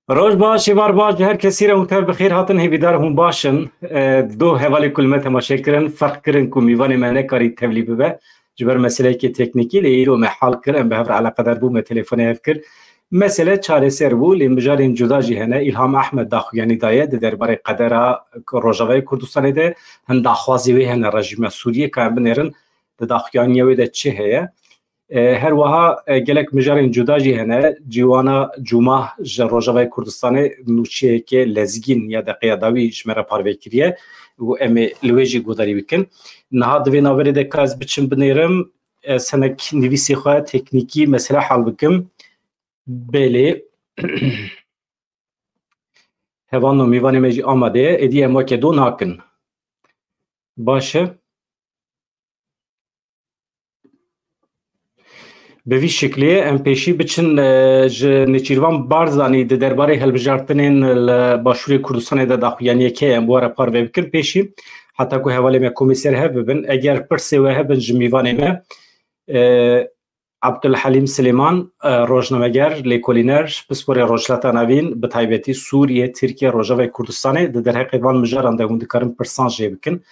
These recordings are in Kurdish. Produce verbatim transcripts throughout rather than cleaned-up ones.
Roj baş, êvar baş, ji her kesî re hûn tev bi xêr hatin, hêvîdar hûn baş in. E, du hevalê ku li me temaşe kirin, ferq kirin ku mîvanê me nekarî tevlî bibe. Ji ber meseleyekê teknîkî lê îro me hal kir, em bi hev re eleqedar bû, me telefonê hev kir. Mesele çareser bû, lê mijarên cuda jî hene. Îlham Ehmed daxuyanî daye di derbarê qedera Rojavayê Kurdistanê de, hin daxwazê wê hene rejîma Sûriyê, ka em binêrin di daxuyaniya wê de çi heye. E, her wiha, e, gelek mijarên cuda jî hene. Ciwana Cuma ji Rojavayê Kurdistanê nûçeyeke lezgîn ya deqeya dawî ji me re parve kiriye û em ê li wê jî guhdarî bikin. Niha di vê navberê de ka ez biçim binêrim, ez hinek nivîsê xwe teknîkî mesele hal bikim. Belê. Hevalno, mîvanê me jî amade ye. Êdî em weke do nakin. Baş e. Bi vî şiklî em pêşî biçin, e, ji Nêçîrvan Barzanî di derbarê hilbijartinên li Başûrê Kurdistanê de daxuyaniyeke em were parve bikin pêşî, heta ku hevalê me komî ser hev bibin. Eger pirsê we hebin ji mîvanê me, e, Abdulhelîm Silêman, e, rojnameger, lêkolîner, pisporê Rojhilata Navîn, bi taybetî Sûriye, Tirkiye, Rojavayê Kurdistanê, di derheqê van mijaran de hûn dikarin pirsan jê bikin.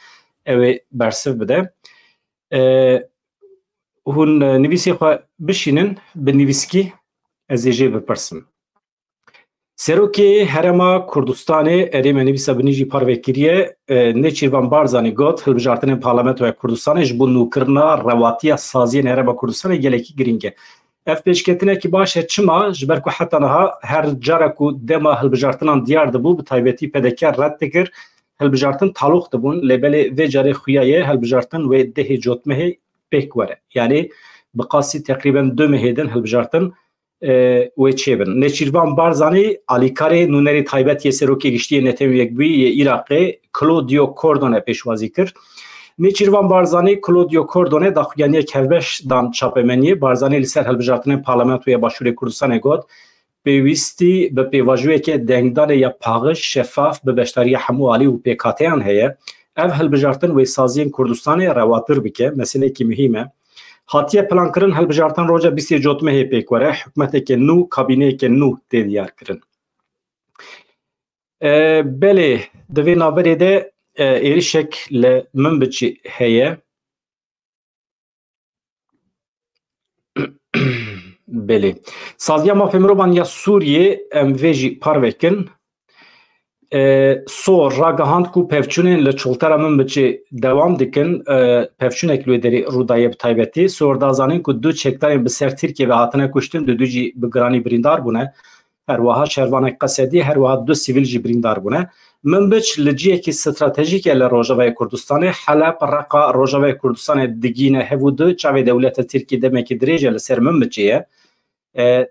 Ew ê bersiv bide. E, hûn, e, nivîsê xwe bişînin, bi nivîskî ez ê jê bipirsim. Serokê Herêma Kurdistanê, erê, me nivîsa binî jî parve kiriye, e, Nêçîrvan Barzanî got, hilbijartinên Parlamentoya Kurdistanê ji bo nûkirina rewatiya saziyên Herêma Kurdistanê gelekî girîng e. Ev pêşketinekî baş e. Çima? Ji ber ku heta niha her cara ku dema hilbijartinan diyar dibû, bi taybetî P D K red dikir, hilbijartin taloq dibûn, lê belê vê carê xuya ye hilbijartin wê dehê cotmehê pêk were. Yanî bi qasî teqrîben du mehê din hilbijartin, e, wê çêbin. Nêçîrvan Barzanî alîkarê nûnerê taybet yê Serokê Giştî yê Netewên Yekbûyî yê Iraqê Claudio Cordone pêşwazî kir. Nêçîrvan Barzanî Claudio Cordone daxuyaniyek hevbeş dan çapemeniyê. Barzanî li ser hilbijartinên Parlamentoya Başûrê Kurdistanê got, pêwîstî bi pêvajoyeke dengdanê ya paxij, şefaf, bi beşdariya hemû alî û pêkhateyan heye. Ev hilbijartin wê saziyên Kurdistanê rewatir bike, meseleyekî muhîm e. Hatiye plankirin hilbijartin roja bîstê cotmehê pêk were, hikûmeteke nû, kabîneyeke nû tê diyarkirin. E, belê, di vê navberê de, e, êrişek li Minbiçê heye. Belê. Saziya Mafê Mirovan ya Sûriyê, em vê jî parve kin. E, SOHR ragihand ku pevçûnên li çoltera Minbiçê dewam dikin. E, pevçûnek li wê derê rû daye bi taybetî. SOHR da zanîn ku du çekdarên bi ser Tirkiyê ve hatine kuştin, dudu jî bi giranî birîndar bûne. Her wiha şervanek Qesedî, her wiha du sivîl jî birîndar bûne. Minbiç li cihekî stratejîk e li Rojavayê Kurdistanê. Heleb, Reqa, Rojavayê Kurdistanê digihîne hev û du çavê dewleta Tirkî demekî dirêj e li ser Minbiçê ye. E,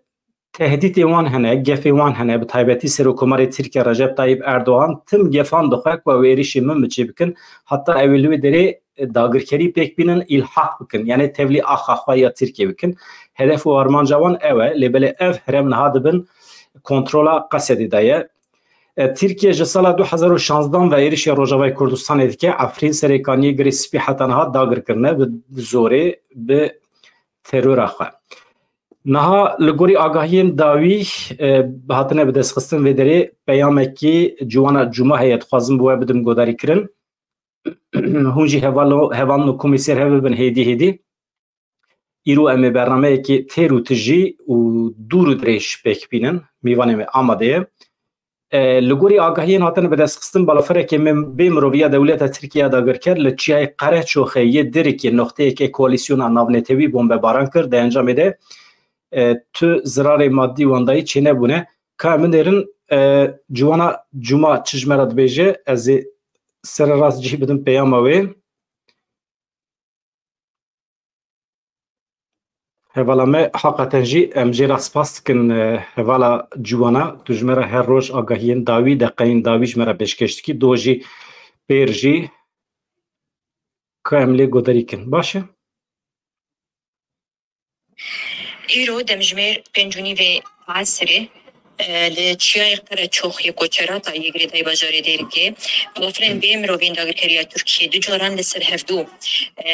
tehdîtê wan hene, gefê wan hene, bi taybetî Serokkomarê Tirkiye Recep Tayyip Erdogan tim gefan dixwe ku ew êrişê Minbiçê bikin, heta ew ê li wê derê dagirkerî pêk bînin, îlhaq bikin, yanî tevlî axa xwe ya Tirkiye bikin. Hedef û armanca wan ew e, lê belê ev herêm niha dibin kontrola Qesedê de ye. E, Tirkiye ji sala du hezar û şanzdan ve êrişê Rojavayê Kurdistanê dike. Efrîn, Serêkaniyê, Girê Spî heta niha dagir kirine bi zorê, bi terora xwe. Niha li gorî agahiyên dawî, e, hatine bidestxistin vê derê peyamekî Ciwana Cuma heye, dixwazim bi we bidim guhdarîkirin. Hûn jî hevalo-, hevalno komî ser hev bibin hêdî hêdî. Îro em ê bernameyekê têr û tijî û dûr û dirêj pêk bînin. Mîvanê me amade ye. E, li gorî agahiyên hatine bidestxistin, balafirekê me bê miroviya dewleta Tirkiye ya dagirker li çiyayê Qereçoxê yê Dirikê noxteyeke koalîsyona navnetewî bombebaran kir. Di encamê de, e, tu zirarê madî wan dayî çênebûne. Ka em binêrin, e, Ciwana Cuma çi ji me re dibêje, ez ê sererast cih bidim peyama wê. Hevala me, heqeten jî em jê re spas dikin, e, hevala Ciwana, tu ji me re her roj agahiyên dawî, deqeyên dawî ji me re pêşkêş dikî, do jî pêr jî ka em lê guhdarî kin. Baş e? Îro demjimêr pênc û nîvê esrê, e, li çiyayê Qereçoxê ku çerata yê girêdayî bajarê Dêrikê, balafirên bê mirovên dagirkeriya Tirkiyê du caran li ser hevdû, e,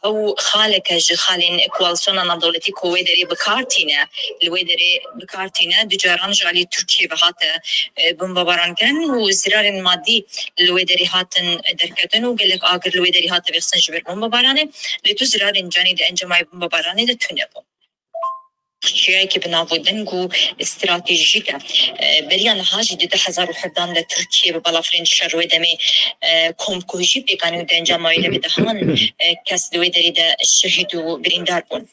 ew xaleke ji xalên koalîsyona navdewletî ku wê derê bi kar tîne, li wê derê bi kar tîne, du caran ji alî Tirkiyê ve hate, e, bombebaran kirin û zirarên madî li wê derê hatin derketin û gelek agir li wê derê hate vêxistin ji ber bombebaranê. Lê tu zirarên canî di encama bombebaranê de tune bûn. Çiyayekî bi nav û deng û stratejîk e. E, beriya niha jî di du hezar û hevdehan de Tirkiye bi balafirên şer wê demê, e, komkujî pêk anî û di encama wê demê dehan, e, kes di wê derê de şehîd û birîndar bûn.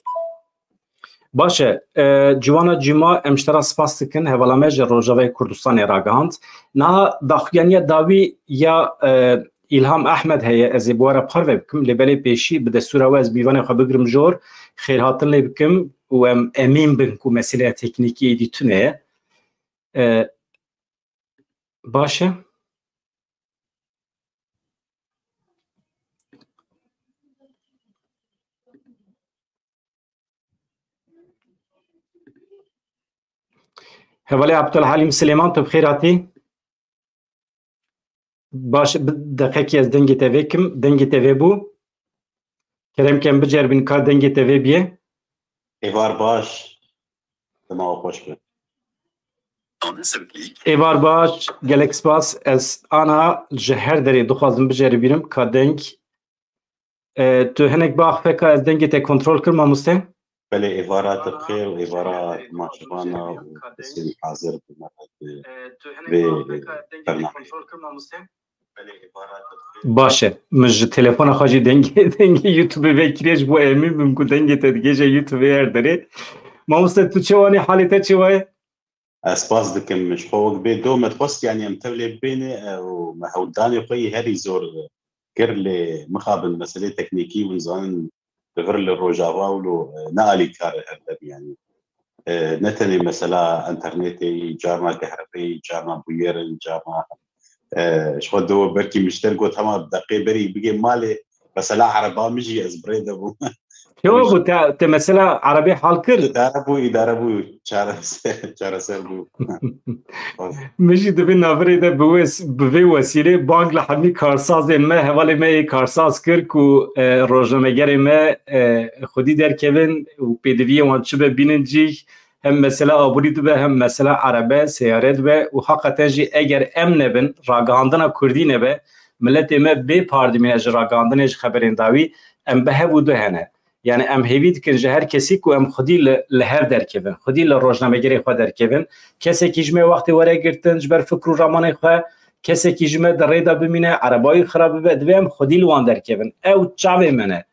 Baş e, e, Ciwana Cîma, em ji te re spas dikin, hevala me ji Rojavayê Kurdistanê ragihand. Niha daxuyaniya dawî ya, e, Îlham Ehmed heye, ez ê bi we re parve bikim, lê belê pêşî bi destûra we ez mîvanê xwe bigirim jor, xêrhatin lê bikim û em emîn bin ku meseleya teknîkî êdî tune ye. E, baş e. Hevalê Abdulhalim Silêman, tu bi xêr hatî. Baş, bi deqekî ez dengê te vê kim. Dengê te vê bû. Kerem ke em biceribîn ka dengê te vê biyê. Êvar baş. Dema we xweş be. Êvar baş, gelek spas. Ez ana ji her derê dixwazim biceribînim ka deng, e, tu hinek biaxifî ka ez dengê te kontrol kir, mamoste. Belê, êvara te bi xêr û êvara temaşevana û kesên hazir bi me re di vê bernameyê. Baş e. Min ji telefona xwe jî dengê, dengê YouTube vekirî ji bo emîn bim ku dengê te digihêje YouTube her derê. Mamoste, tu çi wanî, halê te çi waye? Ez spas dikim, ji xwe wek bê do me dixwest, yanî em tev lê bibêne, e, û me hewldanê xwe yî herî zor kir, lê mixabin meselê teknîkî hûn zanin, li vir li Rojava û li, e, ne alîkar e her dem, yanî. E, ne tenê mesela enternetê yî, carna gehrebê yî, carna bûyer in, carna, e, ji xwe do belkî min ji te got hema deqê berî bigê malê, mesela ereba min jî ez bi rê de bûm. Çawa bû te, te mesela erebê hal kir? Îdare bû, îdare bû, çareser, çareser bû. Min jî di vê navirê de bi wê, bi vê wesîlê bang li hemî karsazên me, hevalê me yê karsaz kir ku, e, rojnamegerê me, e, xwedî derkevin û pêdiviyê wan çi be bînin cîh, hem mesela aborî dibe, hem mesela erebe, seyare dibe û heqeten jî eger em nebin, ragihandina kurdî nebe, miletê me bê par dimîne ji ragihandinê, ji xeberên dawî, em bi hev û du hene. Yani em hêvî dikin ji her kesî ku em xwedî li, li hev derkevin, xwedî li rojnamegerê xwe derkevin. Kesekî ji me wextê were girtin ji ber fikr û ramanê xwe, kesekî ji me di rê de bimîne, erebayî xira bibe, divê em xwedî li wan derkevin. Ew çavê me ne.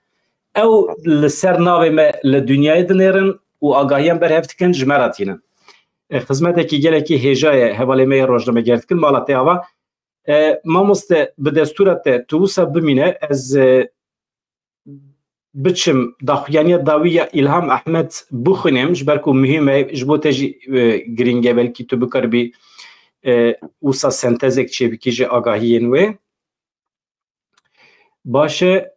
Ew li ser navê me li dinyayê dinêrin û agahiyan berhev dikin, ji me re tînin. E, xizmetekî gelekî hêja ye, hevalê me yê rojnameger dikin, mala te ava. E, mamoste, bi destûra te, tu wisa bimîne, ez, e, biçim daxuyaniya dawî ya Îlham Ehmed bixwînim, ji ber ku muhîm e, ji bo te jî, e, girîng e, belkî tu bikaribî, e, wisa sentezek çêbikî ji agahiyên wê. Baş e,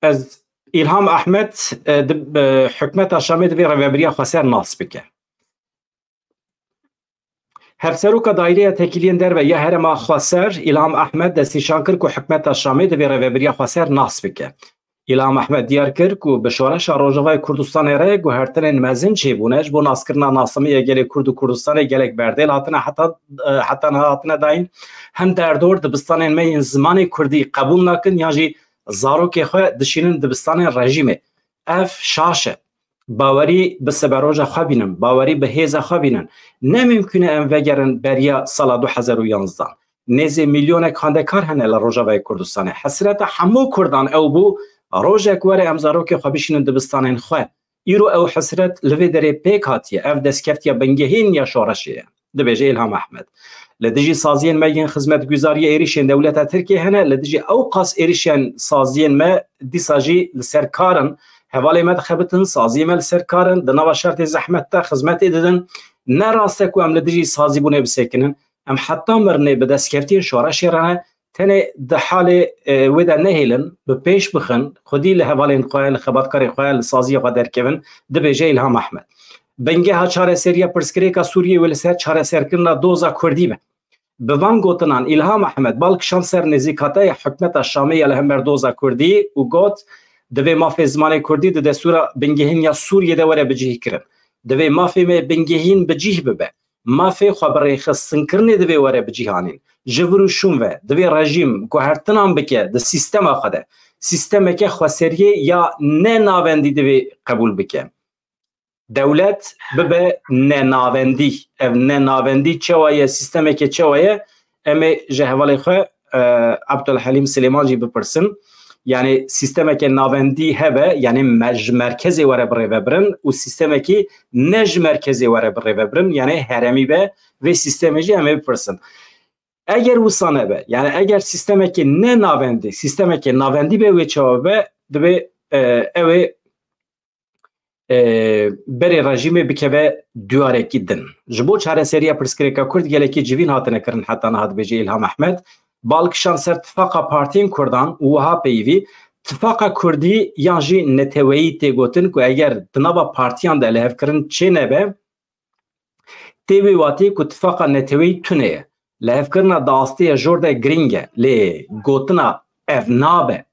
ez, Îlham Ehmed, e, di, e, hikûmeta Şamê divê rêvebiriya xweser nas bike. Hevseroka Daîreya Tekîliyên Derve ya Herêma Xweser, Îlham Ehmed, destnîşan kir ku hikûmeta Şamê divê rêvebiriya xweser nas bike. Îlham Ehmed diyar kir ku bi şoreşa Rojavayê Kurdistanê re guhertinên mezin çêbûne ji bo naskirina nasnameyê gelê Kurd û Kurdistanê gelek berdêl hatine heta, heta niha hatine dayîn. Hem derdor dibistanên me yên zimanê Kurdî qebûl nakin yan jî zarokê xwe dişînin dibistanên rejîmê. Ev şaş e. Bawerî bi siberoja xwe bînin, bawerî bi hêza xwe bînin. Ne mimkûn e em vegerin beriya sala du hezar û yanzdan. Nêzê milyonek xwendekar hene li Rojavayê Kurdistanê. Hesreta hemû Kurdan ew bû, rojek were em zarokê xwe bişînin dibistanên xwe. Îro ew hesret li vê derê pêk hatiye. Ev destkeftiya bingehîn ya şoreşê ye. Dibêje Îlham Ehmed. Li dijî saziyên me yên xizmetguzariya êrîşên dewleta Tirkiyê hene, li dijî ew qas êrîşên saziyên me dîsa jî li ser kar in. Hevalê me dixebitin, saziyê me li ser kar in, di nava şertê zehmet de xizmetê didin. Ne rast e ku em li dijî sazîbûnê bisekinin. Em heta mirinê bi destkeftiyên şoreşê re ne, tenê di halê, e, wê de nehêlin, bi pêş bixin, xwedî li hevalên xwe, li xebatkarên xwe, li saziyê xwe derkevin, dibêje Îlham Ehmed. Bingeha çareseriya pirsgirêka Sûriyê wê li ser çareserkirina doza Kurdî be. Bi van gotinan Îlham Ehmed bal kişand ser nêzîkatiya hikûmeta Şamê ya li hember doza Kurdî û got, Divê mafê zimanê kurdî di destûra bingehîn ya Sûriyê de were bicihkirin. Divê mafê me bingehîn bicih bibe. Mafê xwe bi rêxistinkirinê divê were bicîhanîn. Ji vir û şûn ve divê rejîm guhertinan bike di sîstema xwe de. Sîstemeke xweseriyê ya ne navendî divê qebûl bike. Dewlet bibe nenavendî. Ev nenavendî çawa ye, sîstemeke çawa ye? Em ê ji hevalê xwe, e, Abdulhelîm Silêman jî bipirsin. Yani sîstemeke navendî hebe, yani me-, ji merkezê were birêvebirin û sîstemekî ne ji merkezê were birêvebirin, yani heremî be, vê sîstemê jî em ê bipirsin. Eger wisa nebe, yani eger sîstemekê ne navendî, sîstemekê navendî be wê çawa be, divê, e, ew ê e, berê rejîmê bikeve diyareke din. Ji bo çareseriya pirsgirêka Kurd gelekî civîn hatine kirin heta niha, dibêje Îlham Ehmed. Bal kişand ser tifaqa partiyên Kurdan û wiha peyivî, tifaqa Kurdî yan jî neteweyî tê gotin ku eger di nava partiyan de lihevkirin çê nebe, tê wê watê ku tifaqa neteweyî tune ye. Lihevkirina di astê ya jor de girîng e, lê gotina ev nabe,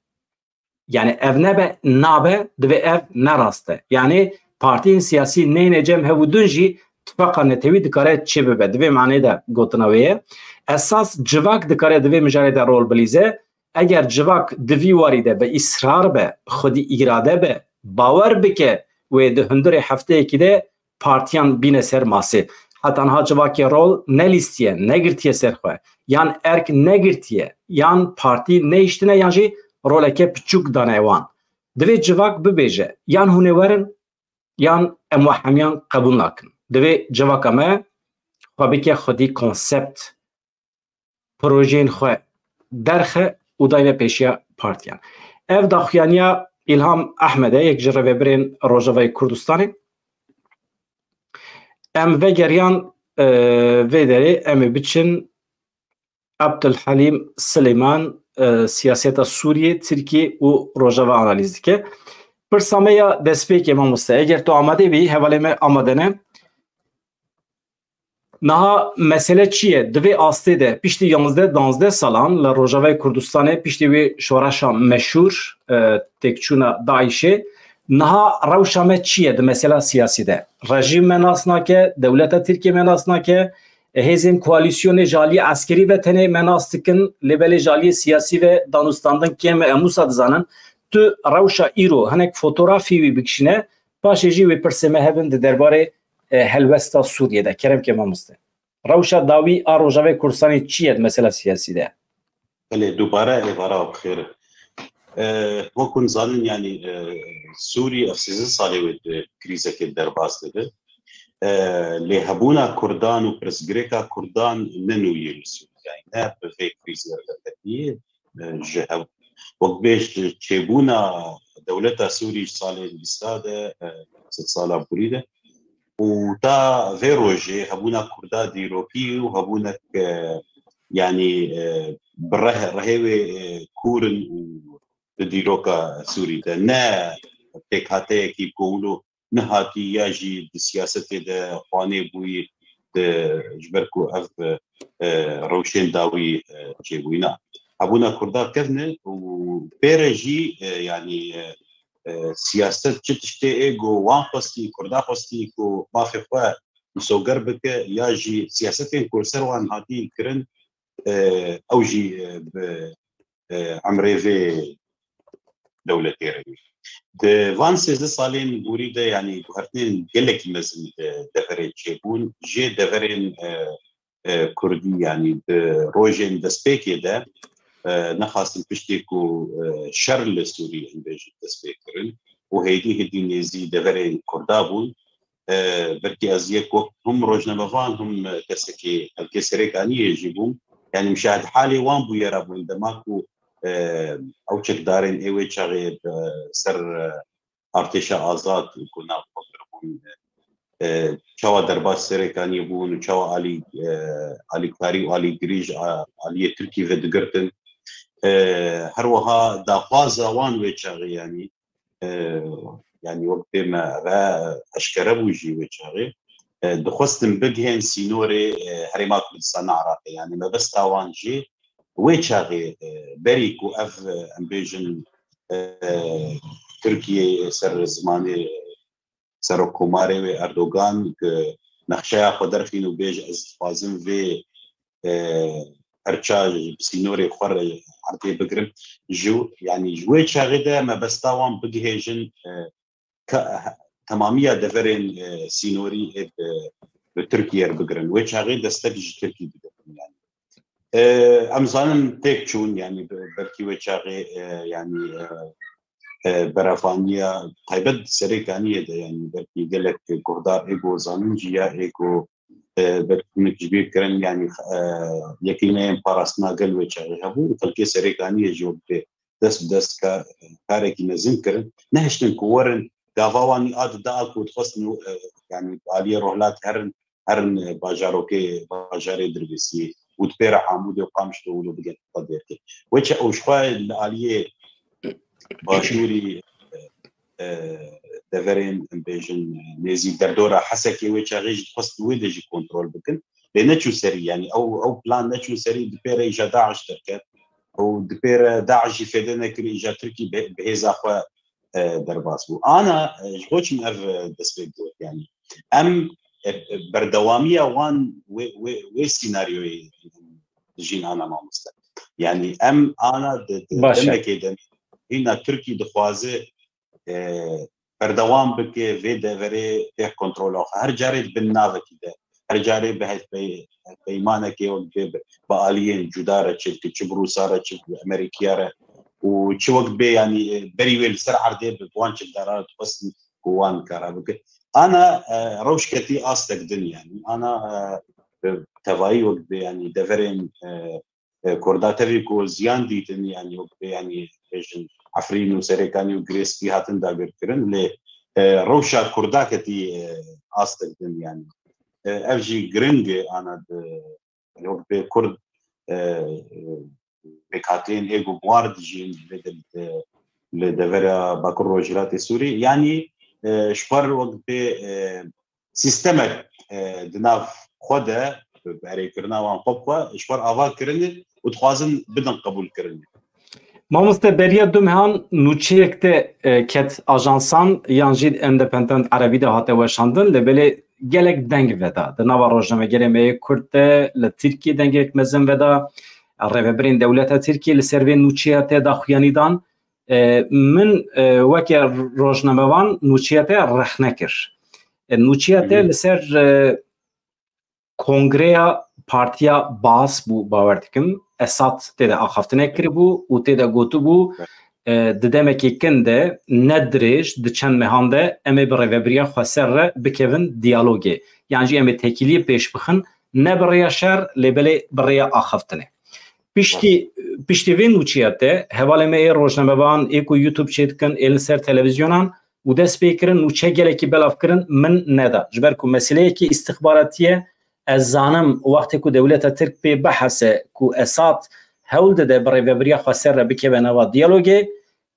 yani ev nebe nabe, divê ev ne rast e. Yani partiyên siyasî neyne cem hev û din jî tifaqa netewî dikare çê bibe. Divê manê de gotina wê ye. Esas civak dikare divê mijarê de rol bilîze. Eger civak di vî warî de bi îsrar be, xwedî îrade be, bawer bike wê di hundirê hefteyekî de partiyan bîne ser masê. Heta niha civakê rol nelîstiye, negirtiye ser xwe. Yan erk negirtiye, yan partî nehiştine, yan jî roleke piçûk dane wan. Divê civak bibêje, yan hûn ê werin, yan em we hemiyan qebûl nakin. Divê civaka me xwe bike xwedî konsept, projeyên xwe derxe û dayne pêşiya partiyan. Ev daxuyaniya Îlham Ehmed e, yek ji rêvebirên Rojavayê Kurdistanê. Em vegeriyan, e, vê derê, em ê biçin Abdulhelîm Silêman, e, siyaseta Sûriyê, Tirkiyê û Rojava analîz dike. Pirsa me ya destpêkê, mamoste, eger tu amade bî, hevalê me amade ne. Niha mesele çi ye? Di vê astê de piştî yanzdeh danzdeh salan li Rojavayê Kurdistanê, piştî wê şoreşa meşhûr, e, têkçûna DAIŞê, niha rewşa me çi ye di mesela siyasî de? Rejîm me nas nake, dewleta Tirkiyê me nas nake, hêzên koalîsyonê ji aliyê eskerî ve tenê me nas dikin, lê belê ji aliyê siyasî ve danûstandin kêm e, em wisa dizanin. Tu rewşa îro hinek fotografî wî bikişîne, paşê jî wê pirsê me hebin di derbarê, e, helwesta Sûriyê de. Kerem ke mamoste. Rewşa dawî a Rojavayê Kurdistanê çi ye di mesela siyasî de? Belê, dubare êvara bi xêr. E, wekun zanin, yani, e, Sûrî ev sêzdeh salê wê di krîzekê derbas dibe. E, lê hebûna Kurdan û pirsgirêka Kurdan ne nû yê li Sûrî. Yani ne bi vê krîzê re derketiyê, e, ji hev-, wek bêj çêbûna dewleta Sûrî ji salên bîsta de, e, sed sala borî de. Û ta vê rojê hebûna Kurda dîrokî û hebûnek, e, yanî, e, bi reh-, rehê wê, e, kûr in û di dîroka Sûrî de ne pêkhateyekî ku wilo nehatî ya jî di siyasetê de xwanê bûyî di, ji ber ku ev, e, rewşên dawî, e, çêbûyî ne. Hebûna Kurda kevn e û pê re jî, e, yanî, e, e, siyaset çi tiştê ê ku wan xwestî, Kurda xwestî ku mafê xwe misoger bike ya jî siyasetên ku li ser wan hatî kirin, e, ew jî, e, bi, e, emrê vê dewletê re ye. Di van sêzdeh salên borî de, yanî guhertinên gelekî mezin, e, deverê çêbûn, jê deverên, e, e, kurdî, yanî di rojên destpêkê de, e, nexastin piştî ku, e, şer li Sûrî em bêjin dest pê kirin û hêdî hêdî nêzî deverên kurda bûn. E, belkî ez yek wek him rojnamevan, him kesekî helkê Serêkaniyê jî bûm. Yanî müşahid halê wan bûye re bûn. Dema ku, e, ew çekdarên ê wê çaxê, e, ser, e, artêşa azad ku nav xwe kiribûn, e, çawa derbas Serêkaniyê bûn û çawa alî, e, alîkarî û alîgirî ji a-, aliyê Tirkî ve digirtin. E, her wiha daxwaza wan wê çaxê, yanî, e, yanî wek pê me re eşkere bû jî wê çaxê, e, dixwestin bigihên sînorê, e, Herêma Kurdistana Iraqê. Yanî mebesta wan jî wê çaxê, e, berî ku ev, e, em bêjin, e, Tirkiyeyê ser zimanê Serokkomarê wê Erdogan, ku nexşeya xwe derxîn û bêje, ez dixwazim vê, e, perça bi sînorê xwe re erdê bigirim. Ji, yanî ji wê çaxê de mebesta wan bigihêjin, e, ka-, temamiya deverên, e, sînorî ê bi, bi Tirkiye re bigirin. Wê çaxê destek ji Tirkî digirin, yanî. E, em zanin têk çûn, yanî be-, belkî wê çaxê, e, yanî, e, e, berevaniya taybet Serêkaniyê de, yanî belkî gelek guhdar ê ku zanin jî ya ê ku, e, belkî hinek ji bîr kirin, yanî, e, yekîneyên parastina gel wê çaxê hebû û xelkê Serêkaniyê jî wek bê dest bi dest ka-, karekî mezin kirin. Nehiştin ku werin gava wan a dida a ku dixwestin, e, yanî aliyê Rohlat herin, herin, e, bajarokê, bajarê Dirbêsiyê û di pê re Amûdê û Qamişlo wilo bigin xwe derkê. Wê çi ew ji xwe li aliyê başûrî, e, e, deverên, em bêjin, nêzî derdora Hesekê wê çaxê jî dixwest wê de jî kontrol bikin. Lê neçû serî, yanî ew, ew plan neçû serî, di pê re îja DAIŞ derket. Û di pê re DAIŞ jî fêde nekir, îja Tirkî bi, bi hêza xwe, e, derbas bû. Ana, e, ji bo çi min ev, e, destpêk got, yanî em, e, e, berdewamiya wan wê, wê, wê sînaryoyê dijîn ana mamoste. Yanî em ana di, di Baş e. demekê de hîna Tirkî dixwaze, e, berdewam bike vê deverê têx kontrola xwe. Her carê di bin navekî de, her carê bi hevpey-, hevpeymanekê wek bê bi, bi aliyên cuda re çi bike, çi bi Rûsa re, çi bi Amerîkiya re û çi wek bê, yanî, e, berî wê li ser erdê bi wan çekdara re dixwestin ku wan kara bike. Ana, e, rewş ketî astek din, yanî. Ana, e, bi tevayî wek bê, yanî deverên, e, e, Kurda tevî ku ziyan dîtin, yanî wek bê, yanî bêjin Efrîn û Serêkanî û Girê Spî hatin dagirkirin, lê, e, rewşa Kurda ketî, e, astek din, yanî. E, ev jî giring e, ana di, wek bê Kurd, e, e, pêkhateyên ê ku bi wan re dijîn, vê de, de, li devera Bakur Rojhilatê Sûrî, yanî, e, ji xwe re wek bê, e, sîstemek, e, di nav xwe de, bi erêkirina wan xwe bi xwe, ji xwe re ava kirine û dixwazin bidin qebûlkirinê. Mamoste, beriya du mehan nûçeyek te, e, ket ajansan yan jî Independent Erebî de hate weşandin, lê belê gelek deng veda. Di nava rojnamegerê me yê Kurd de li Tirkiyê dengek mezin veda. Rêvebirên dewleta Tirkiyê li ser vê nûçeya te daxuyanî dan. E, min, e, weke rojnamevan nûçeya te rexne kir. E, nûçeya te Hı hı. li ser, e, kongreya partiya Baas bû, bawer dikim. Esad tê de axaftinek kiribû û tê de gotibû, Evet. e, di demekê kin de ne dirêj, di çend mehan de em ê bi rêvebiriya xweser re bikevin diyalogê. Yan jî em ê tekîliyê pêş bixin, ne bi rêya şer, lê belê bi rêya axaftinê. Piştî, piştî vê nûçeya te, hevalê me ê rojnamevan, ê ku YouTube çêdikin, ê li ser televîzyonan û dest pê kirin, nûçe gelekî belav kirin, min neda. Ji ber ku meseleyekî îstixbaratî ye, ez zanim wextê ku dewleta Tirk pê bihese ku Esad hewl dide bi rêvebiriya xweser re bikeve nava diyalogê,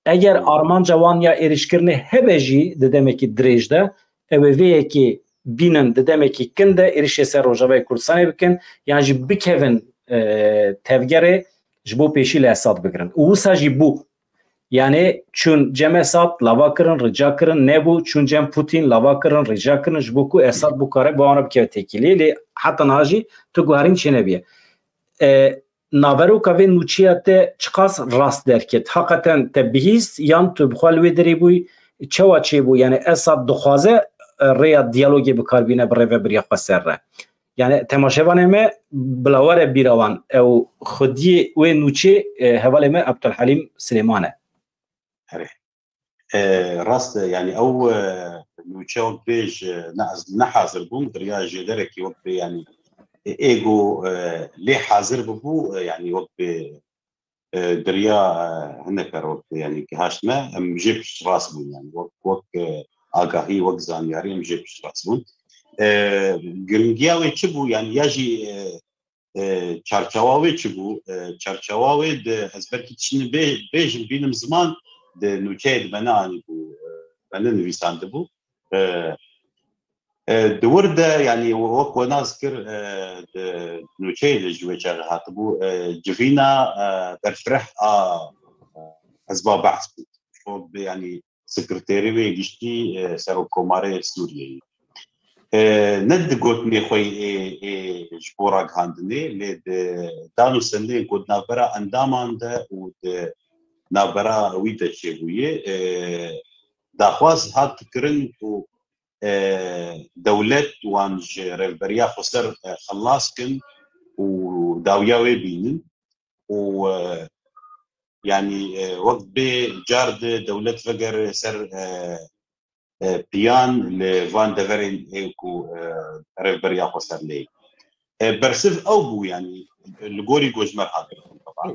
eger Hı. armanca wan ya êrişkirinê hebe jî di demekî dirêj de, ew ê vê yekê bînin di demekî kin de êrişê ser Rojavayê Kurdistanê bikin, yan jî bikevin, e, tevgerê ji bo pêşî li Esad bigirin. Û wisa jî bû. Yanî çûn cem Esad, lava kirin, rica kirin, nebû, çûn cem Putin, lava kirin, rica kirin, ji bo ku Esad bikare bi wan re bikeve têkilî. Lê heta niha jî tu guherîn çênebiye. E, naveroka vê nûçeya te çiqas rast derket? Haqeten te bihîst yan tu bi xwe li wê derê bûyî? Çawa çêbû? Yanî Esad dixwaze, e, rêya diyalogê bi kar bîne bi rêvebiriya xweser re? Yanî temaşevanê me bila were bîra wan, ew xwediyê wê nûçê, e, hevalê me Abdulhelîm Silêman e. Erê. E, rast e, yanî ew, e, nûçe wek bêj, e, ne, ez ne hazir bûm, di riya jêderekî wek bê, yanî, e, ê ku, e, lê hazir bibû, e, yanî wek bê, e, di riya, e, hinek her wek bê, yanî gihaşt me, em jê piştrast bûn, yanî wek, wek, e, agahî, wek zanyarî em jê piştrast bûn. E, giringiya wê çi bû? Yanî ya jî, e, e, çarçewa wê çi bû? E, çarçewa wê de ez belkî tiştî bê-, bêjim, bînim ziman, di nûçeyê de me neanîbû, e, me nenivîsandibû. E, e, di wir de, yanî wek we nas kir, e, di nûçeyê de ji wê çaxê hatibû, e, civîna, e, berfireh a, e, Hizba Be'th bû. wek bê, yanî sekreterê wê giştî, e, serokkomarê Sûriyeyê. E, ne di gotinê xwe ê, ê ji bo ragihandinê, lê di dan û stendên ku di navbera endaman de û di navbera wî de çêbûye, e, daxwaz hat kirin ku, e, dewlet wan ji rêvberiya xweser, e, xilas kin û dawiya wê bînin û, e, yanî, e, wek bê car di dewlet vegere ser, e, e, piyan li van deverên ê ku, e, rêvberiya xweser lê. E, bersiv ew bû, yanî li gorî ku ji me re hat kirin, teban.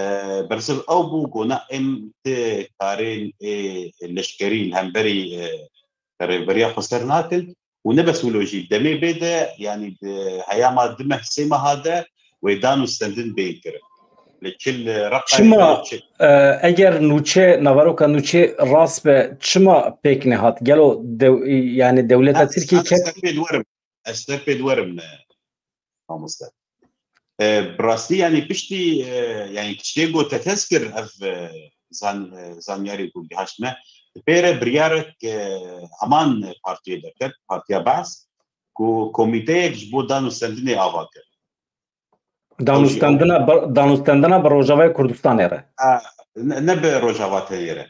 E, bersiv ew bû ku na em ti karên ê leşkerî li hemberî, e, rêvberiya xweser nakin û ne bes wilo jî demê bê de, yanî di heyama du meh sê meha de wê dan û stendin bên kirin. Li çil Reqayê Çima, çi- e, eger nûçe, naveroka nûçe rast be, çima pêk nehat? Gelo dew-, yani dewleta Ha, Tirkiyê ez ket? ser pê diwerim. Ez ser pê diwerim, e, mamoste. E, bi rastî, yanî piştî, e, yanî tiştê ku te hez kir, ev, e, zan-, e, zanyarî ku gihaşt me, di pê re biryarek, e, heman partiyê derket, Partiya Be'es, ku komîteyek ji bo dan û stendinê ava kir. Danûstendina bi, danûstendina bi Rojavayê Kurdistanê re. A, ne, ne bi Rojava tenê re.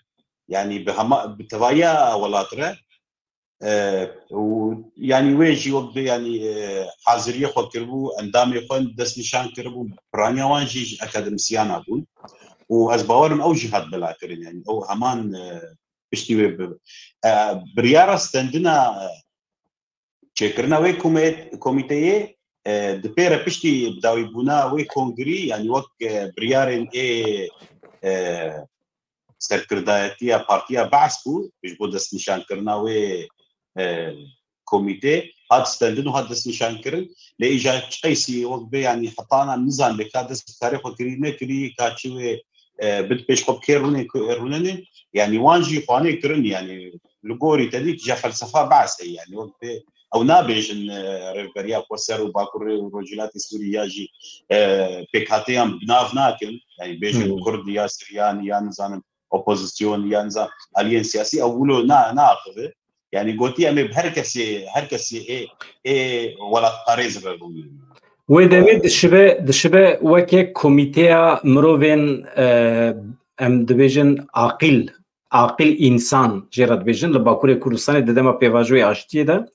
Yanî bi hema, bi tevahiya welat re, e, û yanî wê jî wek bê, yanî, e, haziriyê xwe kiribû, endamê xwe destnîşan kiribû, piraniya wan jî ji akademîsyana bûn. Û ez bawer im ew jî hat belakirin, yanî ew heman, e, piştî wê bi, e, biryara stendina, e, çêkirina wê komê-, komîteyê, e, di pê re piştî bidawîbûna wê kongrî, yanî wek, e, biryarên ê, e, serkirdayetiya Partiya Be'es bû, ji bo destnîşankirina wê, e, komîtê, hat stendin û hat destnîşankirin. Lê îja çi qeysî wek bê, yanî heta ana nizan lê ka dest bi karê xwe kirî nekirî, ka çi wê, e, bid pêş xwe bi kê rûnê, rûnenê. Yanî wan jî xwanê kirin, yanî li gorî te dî kîja felsefa Be'esê, yanî wek bê ew nabêjin, e, rêvberiya xweser û Bakurê û Rojhilatê Sûrî ya jî, e, pêkhateyan bi nav nakin. Yanî bêjin Hmm. Kurd ya Siryan ya nizanim opozîsyon ya nizan aliyên siyasî ew wilo na, naaxive. Yanî gotî em ê bi her kesê, her kesê ê, ê welatparêz re rûnîn. Wê demê dişibe, dişibe weke komîteya mirovên, e, em dibêjin aqîl, aqil însan jê re dibêjin, li Bakurê Kurdistanê di dema pêvajoyê aştiyê de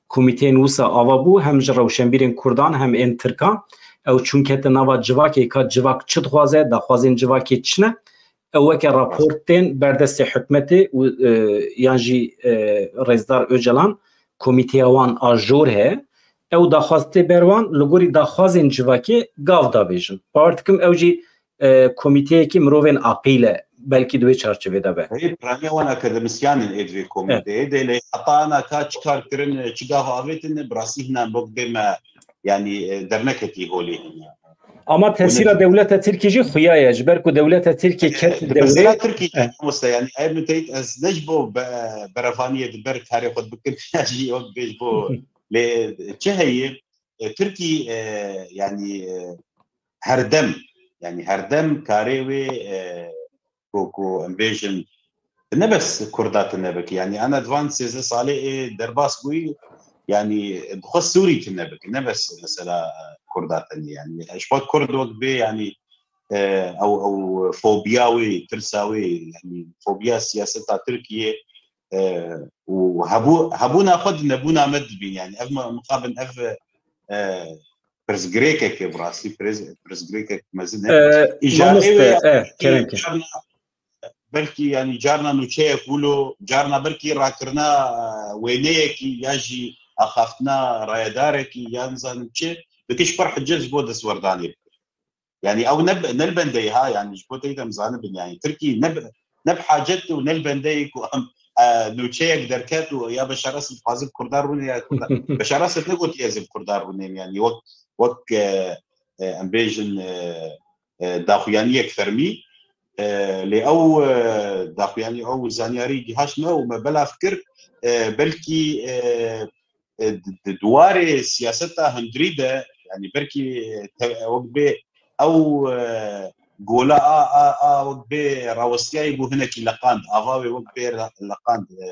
komîteyên wisa ava bû, hem ji rewşenbîrên Kurdan hem ên Tirkan. Ew çûn kete nava civakê, ka civak çi dixwaze, daxwazên civakê çi ne. Ew weke raport tên berdestê hikûmetê û, e, yan jî, e, Rêzdar Ocalan, komîteya wan a jor heye. Ew daxwaz tê ber wan, li gorî daxwazên civakê gav dabêjin. Bawer dikim ew jî, e, komîteyekî mirovên aqîl e, belkî di wê çarçovê de be. Heyî, piraniya wan akademîsyan in ê di vê komîteyê de, lê heta ana ka çi kar kirin, çi gav avêtin, bi rastî hîna wek bê me, yanî, e, derneketî holê hîna. Ama tesîra dewleta Tirkî jî xuya ye, ji ber ku dewleta Tirkî ket Di dewrê pirsgirêka Tirkî, Eh. mamoste, yanî ev min teyît ez ne ji bo be-, berevaniyê di ber karê xwe bikim, ya jî wek bê ji bo. Lê çi heye, e, Tirkî, e, yanî, e, herdem, yanî herdem karê wê, e, ku, ku em bêjin, ne bes Kurda tune bike. Yanî ana di van sêzdeh salê ê derbas bûyî, yanî dixwest Sûrî tune bike. Ne bes mesela Kurda tenê. Yanî ji xwe Kurd wek bê, yanî, e, ew, ew fobiya wê, tirsa wê, yanî fobiya siyaseta Tirkiyê, e, û hebû-, hebûna xwe di nebûna me dibîn. Yanî ev mi-, mixabin ev, e, pirsgirêkeke bi rastî pirs-, pirsgirêkek mezin e. E, Îja mamoste, ê wê e, kerem ke. Carna, belkî, yanî carna nûçeyek wilo, carna belkî rakirina, e, wêneyekî ya jî axaftina rayedarekî ya nizanim çi, dike ji xwe hicet ji bo destwerdanê bike. Yanî ew ne, ne li bendeyê ha, yanî ji bo teyde em zanibin, yanî Tirkî ne bi, ne bi hacet û ne li bendeyê ku em, e, nûçeyek derket û ya Beşar Esed dixwazin Kurdan rûnê ya Kurdan. Beşar Esed negotiye ez ê bi Kurdan rûnêm, yanî wek, wek, e, e, em bêjin, e, e, daxuyaniyek fermî. E, lê ew, e, daxuyanî ew zanyarî gihaşt me û me belav kir, e, belkî, e, e, di, di, di warê siyaseta hundirî de, yanî belkî, e, te-, wek bê ew, e, gola a, a, a wek bê rawestiyayê bû hinekî leqand, ava wê wek bê re-, leqand, e,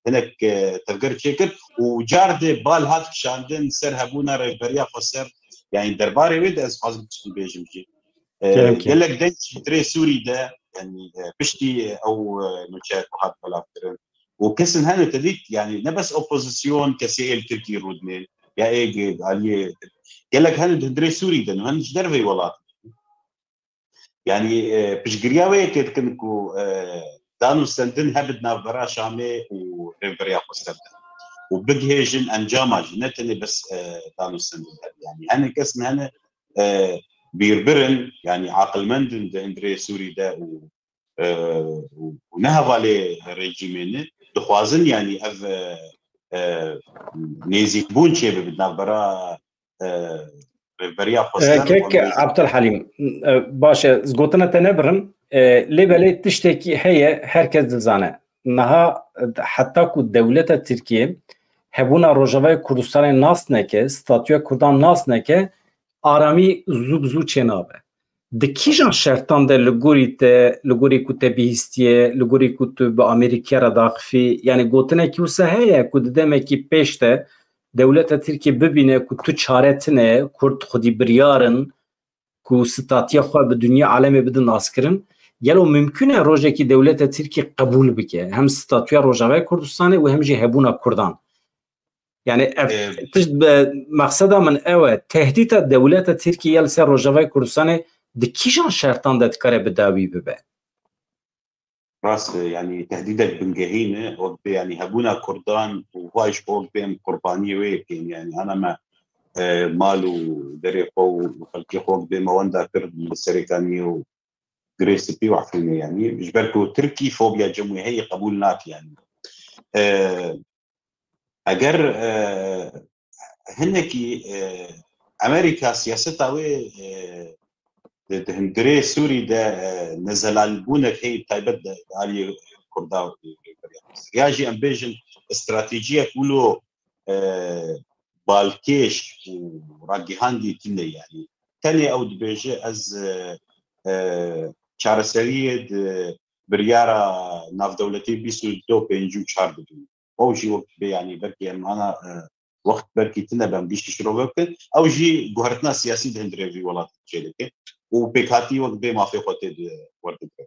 hinek, e, tevger çêkir û car dê bal hat kişandin ser hebûna rêvberiya xweser. Yani derbarê wê de ez xwazim tiştî bêjim jî. E, Gelek deng ji hundirê Sûrî de, yani, e, piştî ew, e, nûçe ku hat belavkirin. Û kesin hene te dît, yani ne bes opozisyon kesê ê li Tirkî rûdinên, ya ê ge-, aliyê gelek hene di hundirê Sûrî de, hene ji derveyî welat. Yani, e, piştgiriya wê yekê dikin ku, e, dan û stendin hebe di navbera Şamê û rêvberiya xweser de. Û bigihêjin encama jî, ne tenê bes, e, dan û stendin hebe. Yani hene kesin hene, e, bîrbirin, yani aqilmendin di hundirê Sûrî de û, e, û, û ne hevalê rejîmê ne, dixwazin yani ev, e, e, nêzîkbûn çêbibe di navbera, e, rêvberiya xwestan. Kek Abdulhalim, e, baş e, ez gotina te nebirim. E, lê belê tiştekî heye, her kes dizane. Niha, e, heta ku dewleta Tirkiye hebûna Rojavayê Kurdistanê nas neke, statûya Kurdan nas neke, aramî zû bi zû çênabe. Di kîjan şertan de li gorî te, li gorî ku te bihîstiye, li gorî ku tu bi Amerîkaya re daxifî, yani gotinekî wisa heye ku di demekî pêş de dewleta Tirkiye bibîne ku tu çare tine, Kurd xwedî biryar in ku statiya xwe bi dinya alemê bidin naskirin. Gelo mimkûn e rojekî dewleta Tirkiye qebûl bike hem statuya Rojavayê Kurdistanê û hem jî hebûna Kurdan? Yani ev Ee, tişt be, mexseda min ew e. Tehdîta dewleta Tirkiye ya li ser Rojavayê Kurdistanê di kîjan şertan de dikare bi dawî bibe? Rast e, yani tehdîdek bingehîn e. Wek bê yani hebûna Kurdan û vay ji wek bê em qurbaniyê wê yekên. Yani ana me, e, mal û derê xwe û xelkê xwe wek bê me wenda kir li Serêkaniyê û Girê Spî û Efrînê yani. Ji ber ku Tirkî fobiya cem wê heye qebûl nake yani. E, Eger, e, hinekî, e, Amerîka siyaseta wê, e, di, di hundirê Sûrî de, e, nezelalbûnek heye taybet de, di aliyê Kurda û rêveriya Xwesir. Ya jî em bêjin stratejiyek wilo, e, balkêş û ragihandî tune yani. Tenê ew dibêje ez, e, e, çareseriyê di biryara navdewletî bîst û du pêncî û çar dibînim. Ew jî wek bê, yanî belkî em ana, e, wext belkî tune be em giştî şirove bikin. Ew jî guhertina siyasî di hundirê vî welatî çêdike û pêkhatî wek bê mafê xwe tê di werdigre.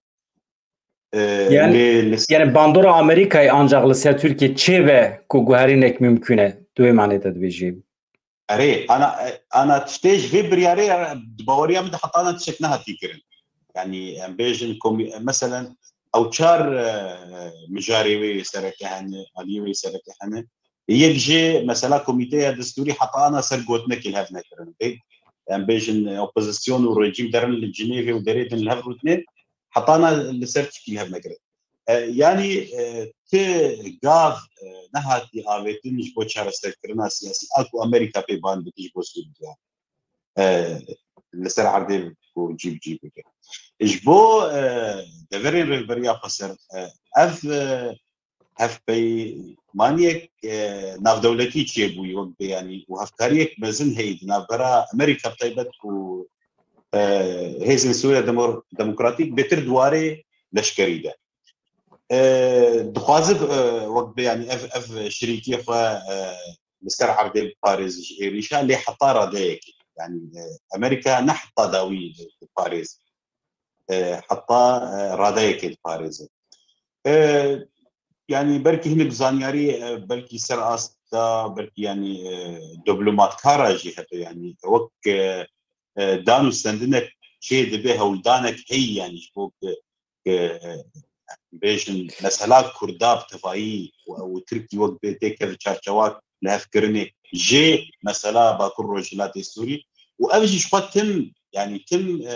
E, Yani, lê li yani bandora Amerîkayê ancak li ser Tirkiye çêbe ku guherînek mimkûn e. Tu wê manê te dibêjî. Erê, ana, ana tiştê ji vê biryarê, di baweriya min de heta ana tiştek nehatî kirin. Yani em bêjin komî-, meselen ew çar, e, mijarê wê sereke hene, aliyê wê sereke hene. Yek jê mesela komîteya destûrî heta ana ser gotinekî li hev nekirin. Dê em bêjin, e, opozisyon û rejîm derin li Cinêvê û derê din li hev rûdinê, heta ana li ser tişkî li hev nekirin. E, yanî, e, ti gav, e, nehatî avêtin ji bo çareserkirina siyasî a ku Amerîka pê ban dike ji bo Sûriya. E, li ser erdê ku cî bi cî bike. Ji bo, e, deverên rêvberiya xweser, e, ev, e, hevpeymaniyek, e, navdewletî çêbûyî wek bê, yanî û hevkariyek mezin heye di navbera Amerîka bi taybet û, e, Hêzên Sûriya Demo-, Demokratîk bêtir di warê leşkerî de. E, dixwaze, e, wek bê, yanî ev, ev şirîkiyê xwe, e, li ser erdê biparêze ji êrîşa, lê heta radeyekê. Yanî, e, Amerîka ne heta dawî diparêze. E, heta, e, radeyekê diparêze. E, yanî belkî hinek zanyarî, e, belkî ser asta, belkî yanî, e, diplomatkara jî hebe, yanî wek, e, e, dan û stendinek çê dibe, hewldanek heyî, yanî ji bo ku, ku, e, bêjin mesela Kurda bi tevayî û ew Tirkî wek bê têkeve çarçewa lihevkirinê jê mesela Bakur Rojhilatê Sûrî û ev jî ji xwe tim, yanî tim, e,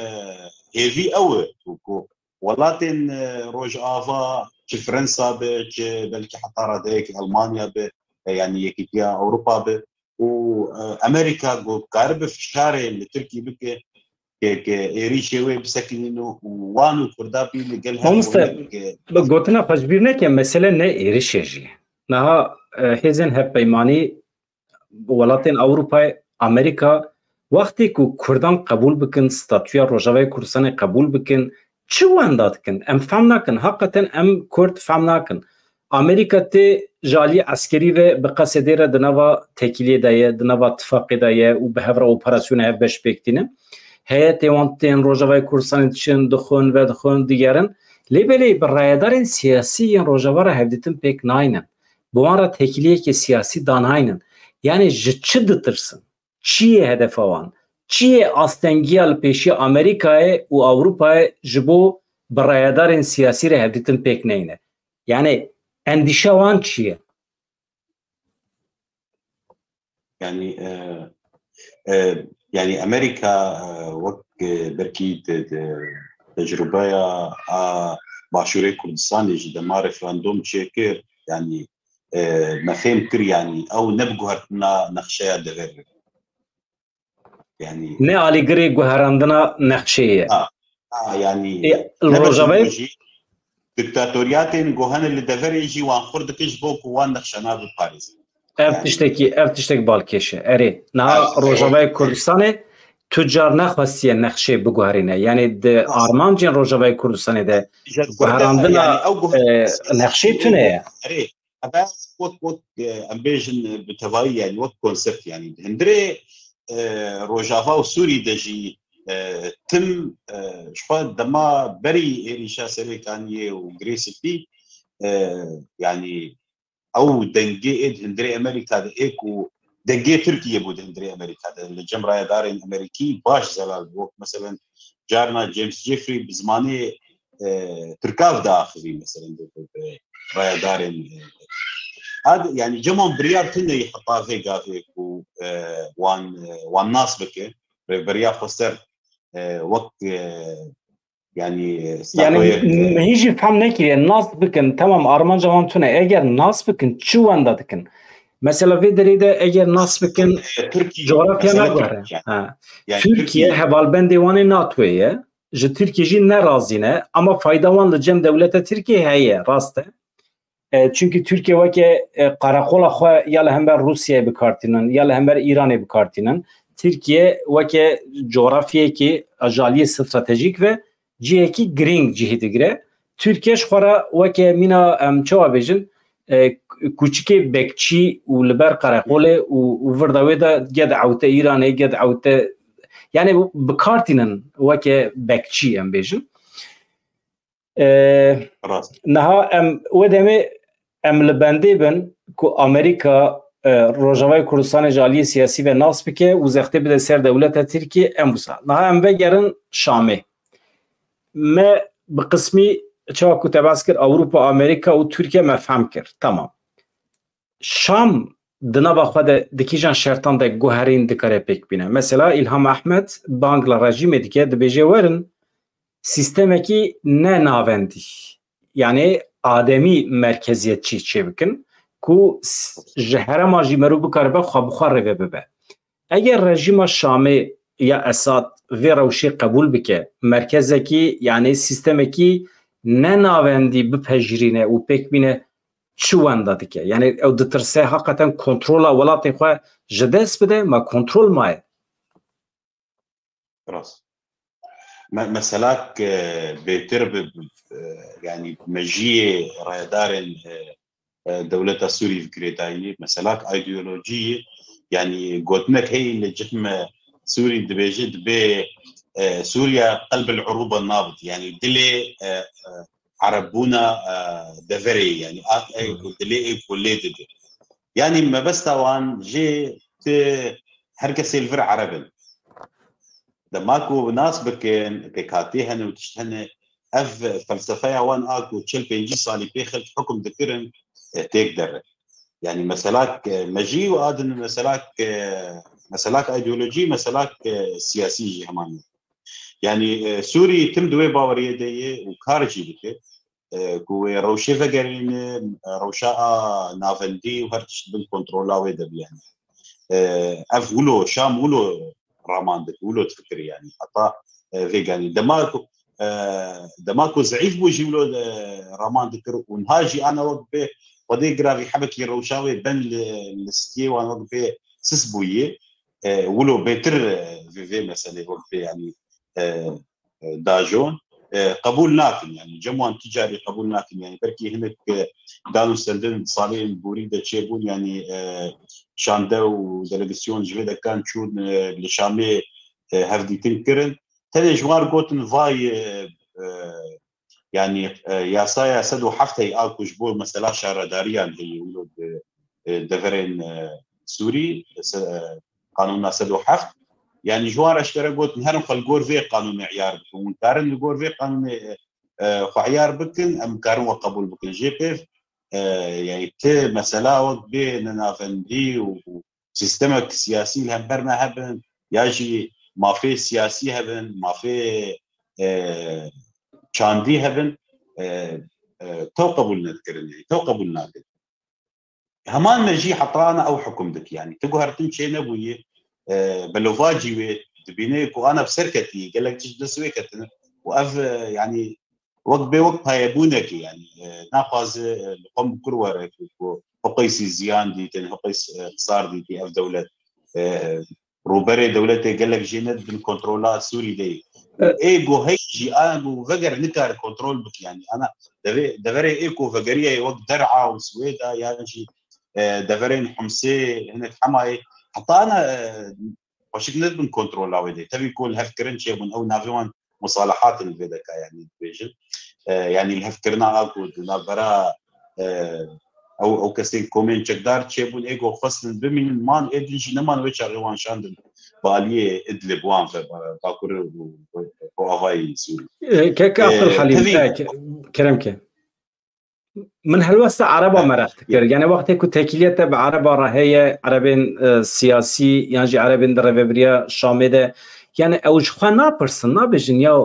hêvî ew e ku, ku welatên, e, Rojava, çi Fransa be, çi belkî heta radeyekî Elmanya be, e, yanî Yekîtiya Ewropa be, û, e, Amerîka ku karibe fişarê li Tirkî bike, ke, ke êrîşê wê bisekinîne û wan û Kurda bî li gel hev Mamoste, bike. Bi gotina xwe ji bîr neke, mesele ne êrîşê jî. Niha, e, hêzên hevpeymanî welatên Ewropayê, Amerîka Wextê ku Kurdan qebûl bikin, statûya Rojavayê Kurdistanê qebûl bikin, çi wenda dikin? Em fem nakin. Heqeten em Kurd fem nakin. Amerîka tê ji aliyê eskerî ve bi qesedê re di nava tekîliyê de ye, di nava tifaqê de ye û bi hev re operasyona hevbeş pêk tîne. Heyetê wan tên Rojavayê Kurdistanê diçin, dixwin, vedixwin, digerin. Lê belê bi rayedarên siyasî yên Rojava re hevdîtin pêk naynin. Bi wan re tekîliyekê siyasî danaynin. Yanî ji çi ditirsin? Çi ye hedefa wan? Çi ye astengiya li pêşiya Amerîkayê û Ewropayê ji bo bi rayedarên siyasî re hevdîtin pêk neyne? Yanî endîşa wan çi ye? Yanî e, e, yanî Amerîka e, wek e, belkî di, di tecrubeya a Başûrê Kurdistanê ji dema referandum çêkir, yanî e, me fêm kir, yanî ew ne bi guhertina nexşeya deverê. Yanî Ne alîgirê guherandina nexşeyê ye. Ha, ha, yanî Ê, li Rojavayê diktatoriyatên ku hene li deverê jî wan xurt dikin ji bo ku wan nexşana biparêzin. Ev tiştekî, ev tiştek balkêş e. Erê, niha Rojavayê Kurdistanê tu car nexwestiye nexşê biguherîne. Yanî di armancên Rojavayê Kurdistanê de guherandina e, nexşê tune ye. Erê, ev wek wek e, em bêjin e, bi tevayî, yanî wek konsept, yanî di hundirê e, Rojava û Sûrî de jî e, tim e, ji xwe dema berî êrîşa Serê Kaniyê û Girê Spî e, yanî ew dengê ê di hundirê Amerîka de ê ku dengê Tirkiyê bû di hundirê Amerîka de li cem rayedarên Amerîkî baş zelal bû. Wek meselen carna James Jeffrey bi zimanê e, Tirkav diaxivî, meselen bi, bi, bi rayedarên e, ad, yanî cem wan biryar tune yî heta vê gavê ku e, wan e, wan nas bike. Rêveberiya Xweser e, wek e, yanî e, Yani statûyek, e, me hîn jî fehm nekiriye. Nas bikin, tamam, armanca wan tune. Eger nas bikin, çi wenda dikin? Mesela vê derê de eger nas bikin, e, Tirkiye, coğrafya mesela naguhere. Tirkiye. Ha. Yani Tirkiye hevalbendê wan ê NATO'yê ye. Ji Tirkiye jî nerazî ne. Ama fayda wan li cem dewleta Tirkiye heye, rast e. E, çünkü Tirkiye weke e, qereqola xwe ya li hember Rûsyayê bi kar tînin, ya li hember Îranê bi kar tînin. Tirkiye weke coğrafyayekî ji aliyê stratejîk ve cihekî girîng cihî digire. Tirkiye ji xwe re weke mîna, em çawa bêjin, e, kûçikê bekçî û li ber qereqolê û, û virda wê de ged ewte Îranê, ged ewte, yani bi kar tînin weke bekçî, em bêjin. E, Rast. Niha em wê demê em li bendê bin ku Amerîka e, Rojavayê Kurdistanê ji aliyê siyasî ve nas bike û zextê bide ser dewleta Tirkiye, em wisa. Niha em vegerin Şamê. Me bi qismî, çawa ku te behs kir, Ewropa, Amerîka û Tirkiye me fehm kir. Tamam. Şam di nava xwe de di kîjan şertan de guherîn dikare pêk bîne? Mesela Îlham Ehmed bang li rejîmê dike, dibêje werin sîstemekî ne navendî, yani ademî merkeziyetçî çêbikin ku s- ji herema jî merû bikaribe xwe bi xwe rêve bibe. Eger rejîma Şamê ya Esad vê rewşê qebûl bike, merkezekî, yani sîstemekî ne navendî bipejirîne û pêk bîne, çi wenda dike? Yani ew ditirse heqeten kontrola welatê xwe ji dest bide, ma kontrol maye. Rast. Me, meselak e, bêtir bi, bi, e, yani mejiyê rayedarên e, e, dewleta Sûrî bi girêdayî, meselak ideolojiyê, yani gotinek heye li cih me Sûrî dibêje, dibê e, Sûriye qelb el uruba nabit, yani dilê e, e, erebbûna e, deverê, yani a, e, dilê ê ku lê dide. Yani mebesta wan jê ti her kesê li vir ereb in. Dema ku nas bikin, pêkhatî hene û tişt hene, ev felsefeya wan a ku çil pêncî salî pê xelk hukum dikirin, e, têk dere. Yani meselak e, mejî û adin meselak e, meselak ideolojî, meselak e, siyasî jî heman. Yani e, Sûrî tim di wê baweriyê de ye û kar jî dike. E, ku wê rewşê vegerîne, e, rewşa a navendî û her tişt bin kontrola wê de bî yani. E, ev wilo, Şam wilo raman dikir, wilo difikirî yani. Heta e, vê ganî. Dema ku, e, dema ku zeîf bû jî wilo e, raman dikir û niha jî ana wek bê xwedê giravî hebekî rewşa wê ben li, li stiyê wan wek bê sis bûyî. e, wilo bêtir, e, vê, vê meselê wek vê, yanî, e, e, dajon, e, qebûl nakin, yanî cem wan tu carî qebûl nakin, yanî belkî hinek, e, dan û stendin salên borî de çêbûn, yanî, e, şande û delegasyon ji vê dekan çûn, e, li Şamê, e, hevdîtin kirin. Tenê ji wan re gotin vay, e, e, yanî, e, yasaya sed û heft heye a ku ji bo mesela şaredariyan heye wilo di, e, deverên, e, Sûrî, se-, e, qanûna sed û heft. Yanî ji wan re eşkere gotin herin xwe li gor vê qanûnê eyar bikin. Hûn karin li gor vê qanûnê, e, e, xwe eyar bikin, em karin we qebûl bikin. Jê pêv, e, yanî ti mesela wek bê nenavendî û, û sîstemek siyasî li hember me hebin, ya jî mafê siyasî hebin, mafê, e, çandî hebin, e, e, tew qebûl nedikirin, yanî tew qebûl nakin. Heman me jî heta ana ew hukum dikî, yanî ti guhertin çê nebûyî, e, belovacî wê dibîne ku ana bi ser ketiyê, gelek tişt dest wê ketine û ev, e, yanî wek bê wek payebûnekê, yanî, e, naxwaze, e, li xwe mikur were ku, ku Huqeysî ziyan dîtin, Huqeys, e, xisar dîtî ev dewlet. E, rûberê dewletê gelek jê ne di bin kontrola Sûrî de ye. E. Ê ku heyî jî, a ku veger nikare kontrol bike, yanî ana devê, deverê ê ku vegeriye wek Der'a û Swêda yan jî, e, deverên Humsê, hinek Hemayê, heta ana, e, xweşik ne dibin kontrola wê de. Tevî ku lihevkirin çêbûn, ew navê wan musalahat in li vê deka, yanî dibêjin. E, yanî lihevkirina a ku di navbera, e, ew, ew kesên komên çekdar çêbûn, ê ku xwestin bimînin, man, ê din jî neman, wê çaxê wan şandin bi aliyê Idlib wan ve, ba-, Bakur û, û, û avayî Sûrî. E, kek E, Abdulhalim, tevî e, ke-, kerem ke. Min helwesta Ereba E, meraq dikir. ya. Yani wextê ku tekiliyete bi Ereba re heye, Erebên, e, siyasî yan jî Erebên di rêvebiriya Şamê de, yani ew ji xwe napirsin, nabêjin ya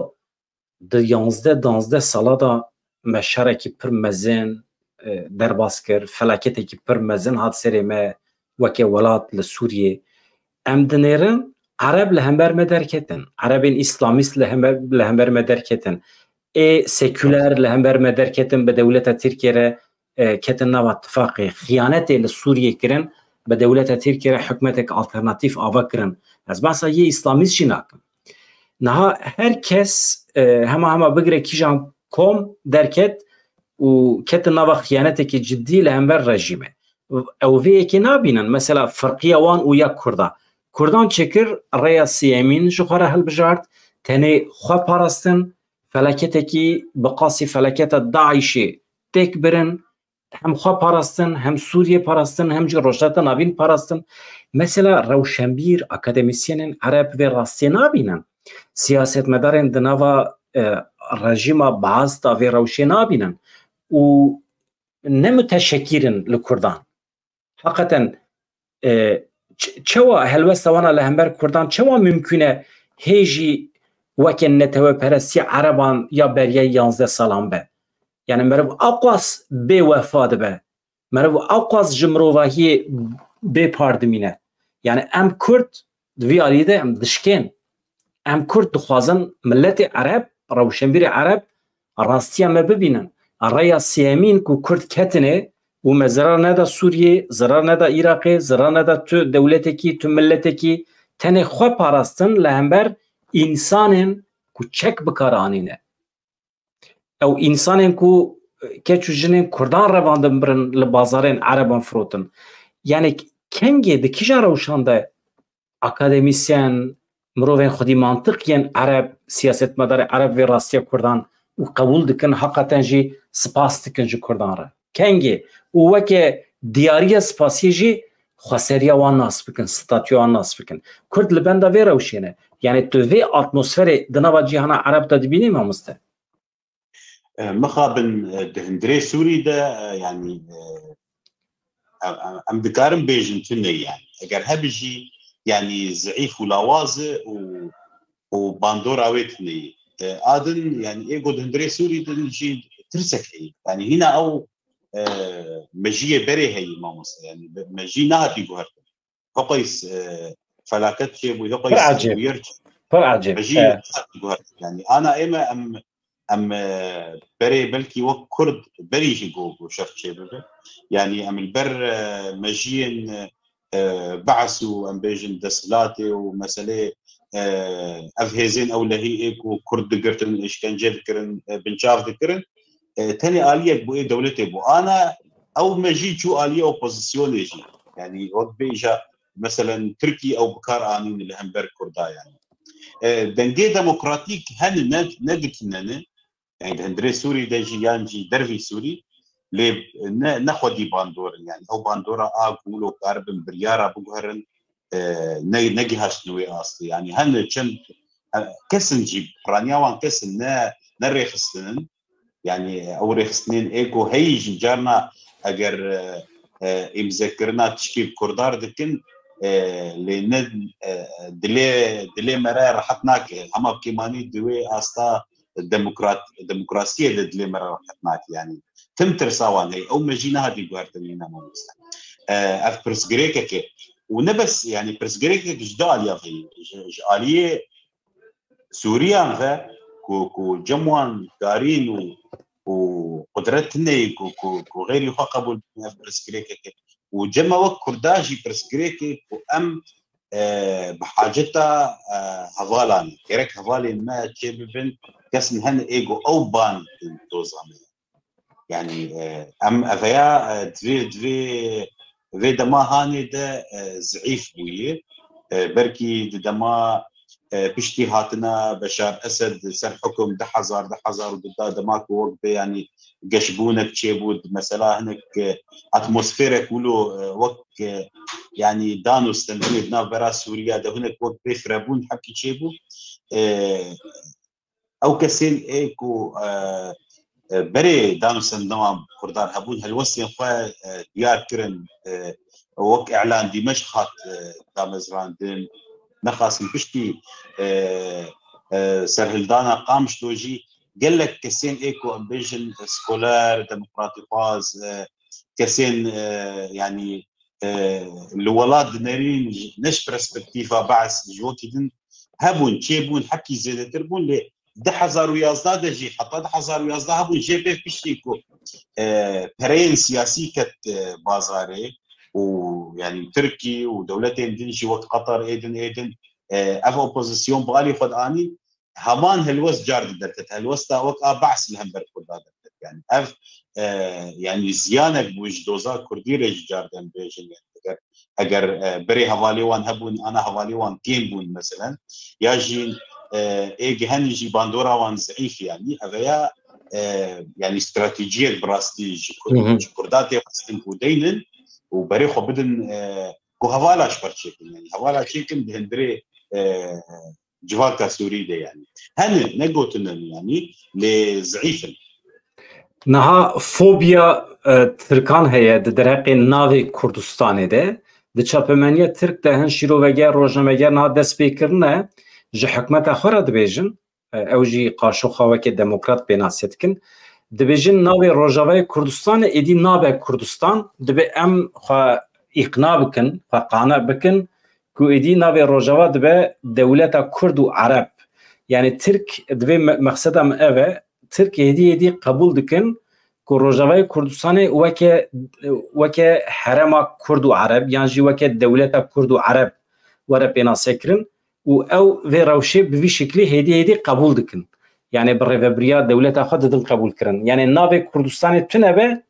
di yanzdeh danzdeh sala de me şerekî pir mezin, e, derbas kir, felaketekî pir mezin hat serê me weke welat li Sûriyê. Em dinêrin, Ereb li hember me derketin, Erebên îslamîst li hember, li hember me derketin. Ê sekûler li hember me derketin, bi dewleta Tirkiyê re, e, ketin nava tifaqê. Xiyanetê li Sûriyê kirin, bi dewleta Tirkiyê re hikûmetek alternatîf ava kirin. Ez behsa yê îslamîst jî nakim. Niha her kes, e, hema hema bigire kîjan kom derket û ketin nava xiyanetekî cidî li hember rejîmê. Ew vê yekê nabînin. Mesela firqiya wan û ya Kurda. Kurdan çêkir rêya sêyemîn ji xwe re hilbijart, tenê xwe parastin, felaketekî bi qasî felaketa DAIŞê têk birin, hem xwe parastin, hem Sûriyê parastin, hem jî Rojhilata Navîn parastin. Mesela rewşenbîr, akademîsyenên Ereb vê rastiyê nabînin. Siyasetmedarên di nava, e, rejîma Baas de vê rewşê nabînin. Û ne muteşekîr in li Kurdan. Heqeten, e, ç-, çewa helwesta wana li hember Kurdan, çewa mimkûn e hê jî weke neteweperestiya Ereban ya beriya yanzdeh salan be? Yani meriv aqwas bêwefa dibe. Meriv aqwas ji mirovahiyê bê par dimîne. Yani em Kurd di vî alî de em dişkên. Em Kurd dixwazin miletê Ereb, rewşenbîrê Ereb rastiya me bibînin. Rêya sêyemîn ku Kurd ketine û me zirar neda Sûriyê, zirar neda Iraqê, zirar neda tu dewletekî, tu miletekî, tenê xwe parastin li hember însanên ku çek bi kar anîne. Ew însanên ku keç û jinên Kurdan revandin birin li bazarên Ereban firotin. Yani kengê di kîjan rewşan de akademîsyen, mirovên xwedî mantiq yên Ereb, siyasetmedarê Ereb vê rastiya Kurdan û qebûl dikin, heqeten jî spas dikin ji Kurdan re. Kengê û weke diyariya spasiyê jî xweseriya wan nas bikin, statûya wan nas bikin. Kurd li benda vê rewşê ne. Yani tu vê atmosferê di nava cîhana Ereb de dibînî mamoste? E, mixabin, e, di hundirê Sûrî de, e, yanî, e, em, em, em dikarin bêjin tune, yanî eger hebe jî, yanî zeîf û lawaz e û, û bandora wê tune ye. E, a din, yanî ê ku di hundirê Sûrî din jî tirsek heye. Yanî hîna ew, e, mejiyê berê heye mamoste. Yanî be-, mejî nehatî guhertin. Huqeys, e, felaket çêbû, Huqeys Pir ecêb. bûyer çêbû. Pir ecêb. Mejî E. nehatî guhertin. Yanî ana ême em, em, e, berê belkî wek Kurd berî jî ku, ku şer çêbibe. Yanî em li ber, e, mejiyên, e, e, Be'es û em bêjin desthilatê û meselê, e, ev hêzên ewlehî ê ku Kurd digirtin, îşkence dikirin, e, binçav dikirin, e, tenê aliyek bû ê dewletê bû. Ana ew me jî çû aliyê opozisyonê jî. Yani wek bêja meselen Tirkî ew bi kar anîn li hember Kurda yani. E, dengê demokratîk hene ne, ne dikinene. Yani di hundirê Sûrî de jî yan jî dervî Sûrî lê ne, ne xwedî bandor in. Yani ew bandora a ku wilo karibin biryara biguherin, e, ne, negihaştin wê astê. Yani hene çend, e, kesin jî piraniya wan kesin ne, ne rêxistinin. Yani ew rêxistinên ê ku heyî jî carna eger, e, e, îmzekirina tişkî bi Kurdar dikin, e, lê ne, e, dilê, dilê me re rehet nake. Hema kêmanî di wê asta demokrat, demokrasiyê de dilê me re rehet nake. Yani tim tirsa wan heye. Ew me jî nehatî guhertin wîna mamoste. E, ev pirsgirêkek e. Û ne bes yani pirsgirêkek ji du aliya ve ye. Ji, ji aliyê Sûriyan ve ku, ku cem wan karîn û, û qudret tune ye ku, ku, ku xêrî xwe qebûl bikin ev pirsgirêkek e. Û cem me wek Kurda jî pirsgirêkê ku em, e, bi haceta, e, hevalan e. Gerek hevalên me çê bibin, kesin hene ê ku ew ban doza me. Yani, e, em eveya, e, divê, divê, vê dema hanê de, e, zeîf bûye. E, belkî di dema, e, piştî hatina Beşar Esed ser hukum du hezar, du hezar û du da dema ku wek bê, yani, geşbûnek çêbû, mesela hinek, e, atmosferek wilo, e, wek, e, yani, dan û stendinê di navbera Sûriya de hinek wek bê firebûn hepkî çêbû. E, ew kesên ê ku, e, e, berê dan û stendina Kurdan hebûn, helwestên xwe, e, diyar kirin, e, wek îlan Dîmeşq hat, e, damezrandin. Nexasin piştî, e, e, serhildana Qamişlo jî gelek kesên ê ku em bêjin skoler, demokratîxwaz, e, kesên, e, yanî, e, li welat dinerîn ne ji perspektîfa Be'es ji wekî din hebûn, çêbûn, hepkî zêdetir bûn, lê du hezar û yazdeh de jî, heta du hezar û yazdeh hebûn, jê pê piştî ku, e, pereyên siyasî ket, e, bazarê û, yanî, Tirkî û dewletên din jî wek Qatar ê din, ê din, e, ev opozisyon bi alî xwe dianî, heman helwest car di derket. Helwesta wek a Be'es li hember Kurda derket. Yani ev, e, yani ziyanek bû ji doza Kurdî re jî car dem bêjin. Yani eger, eger, e, berê hevalê wan hebûn, ana hevalê wan kêm bûn meselen, ya jî, e, ê gihenî jî bandora wan zeîf yani. Eveya, e, yani stratejiyek bi rastî ji Kurd, Hı hı. ji Kurda tê xwestin ku deynin û berê xwe bidin, e, ku hevala ji xwe çêkin. Yani hevala çêkin di hundirê, e, civaka Sûrî de yani. Hene, ne gotin in yani, lê zeîf in. Niha fobiya, e, Tirkan heye di derheqê navê Kurdistanê de. Di çapemeniya Tirk de hin şîrovege, rojnameger niha dest pê kirine ji hikûmeta xwe re dibêjin, e, ew jî qaşoxa weke demokrat pênase dikin. Dibêjin navê Rojavayê Kurdistanê êdî nabe Kurdistan, dibe em xwe îqna bikin, xwe qane bikin ku êdî navê Rojava dibe dewleta Kurd û Ereb. Yani Tirk divê me-, mexseda min ev e, Tirk êdî êdî qebûl dikin ku Rojavayê Kurdistanê weke, weke herema Kurd û Ereb yan jî weke dewleta Kurd û Ereb were pênasekirin û ew vê rewşê bi vî şiklî hêdî hêdî qebûl dikin. Yani bi rêvebiriya dewleta xwe didin qebûlkirin. Yani navê Kurdistanê tune be,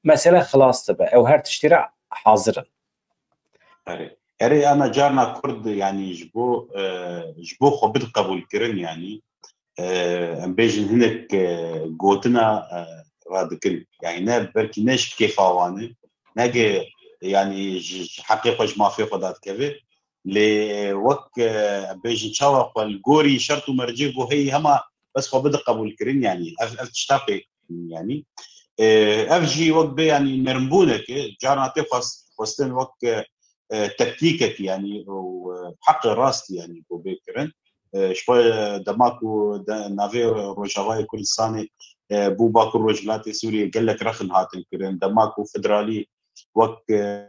mesele xilas dibe. Ew her tiştî re hazir in. Erê. Erê, ana carna Kurd, yani ji bo, e, ji bo xwe bid qebûlkirin, yani, e, em bêjin hinek, e, gotina, e, radikin. Yani ne, belkî ne ji kêfa wan e, ne ge, yani ji, ji heqê xwe, ji mafê xwe dadikeve. Lê wek, e, em bêjin çawa xwe li gorî şert û mercê ku heyî hema bes xwe bide qebûlkirin, yani ev, ev tişta pêk, yani, e, ev jî wek bê, yani nermbûnek e, carna tê xwest-, xwestin wek, e, e, tektîkek, yani û, e, heqê rast, yani ku bê kirin. E, ji xwe dema ku de, navê Rojavayê Kurdistanê, e, bû Bakur Rojhilatê Sûriyê gelek rexin hatin kirin. Dema ku federalî wek, e,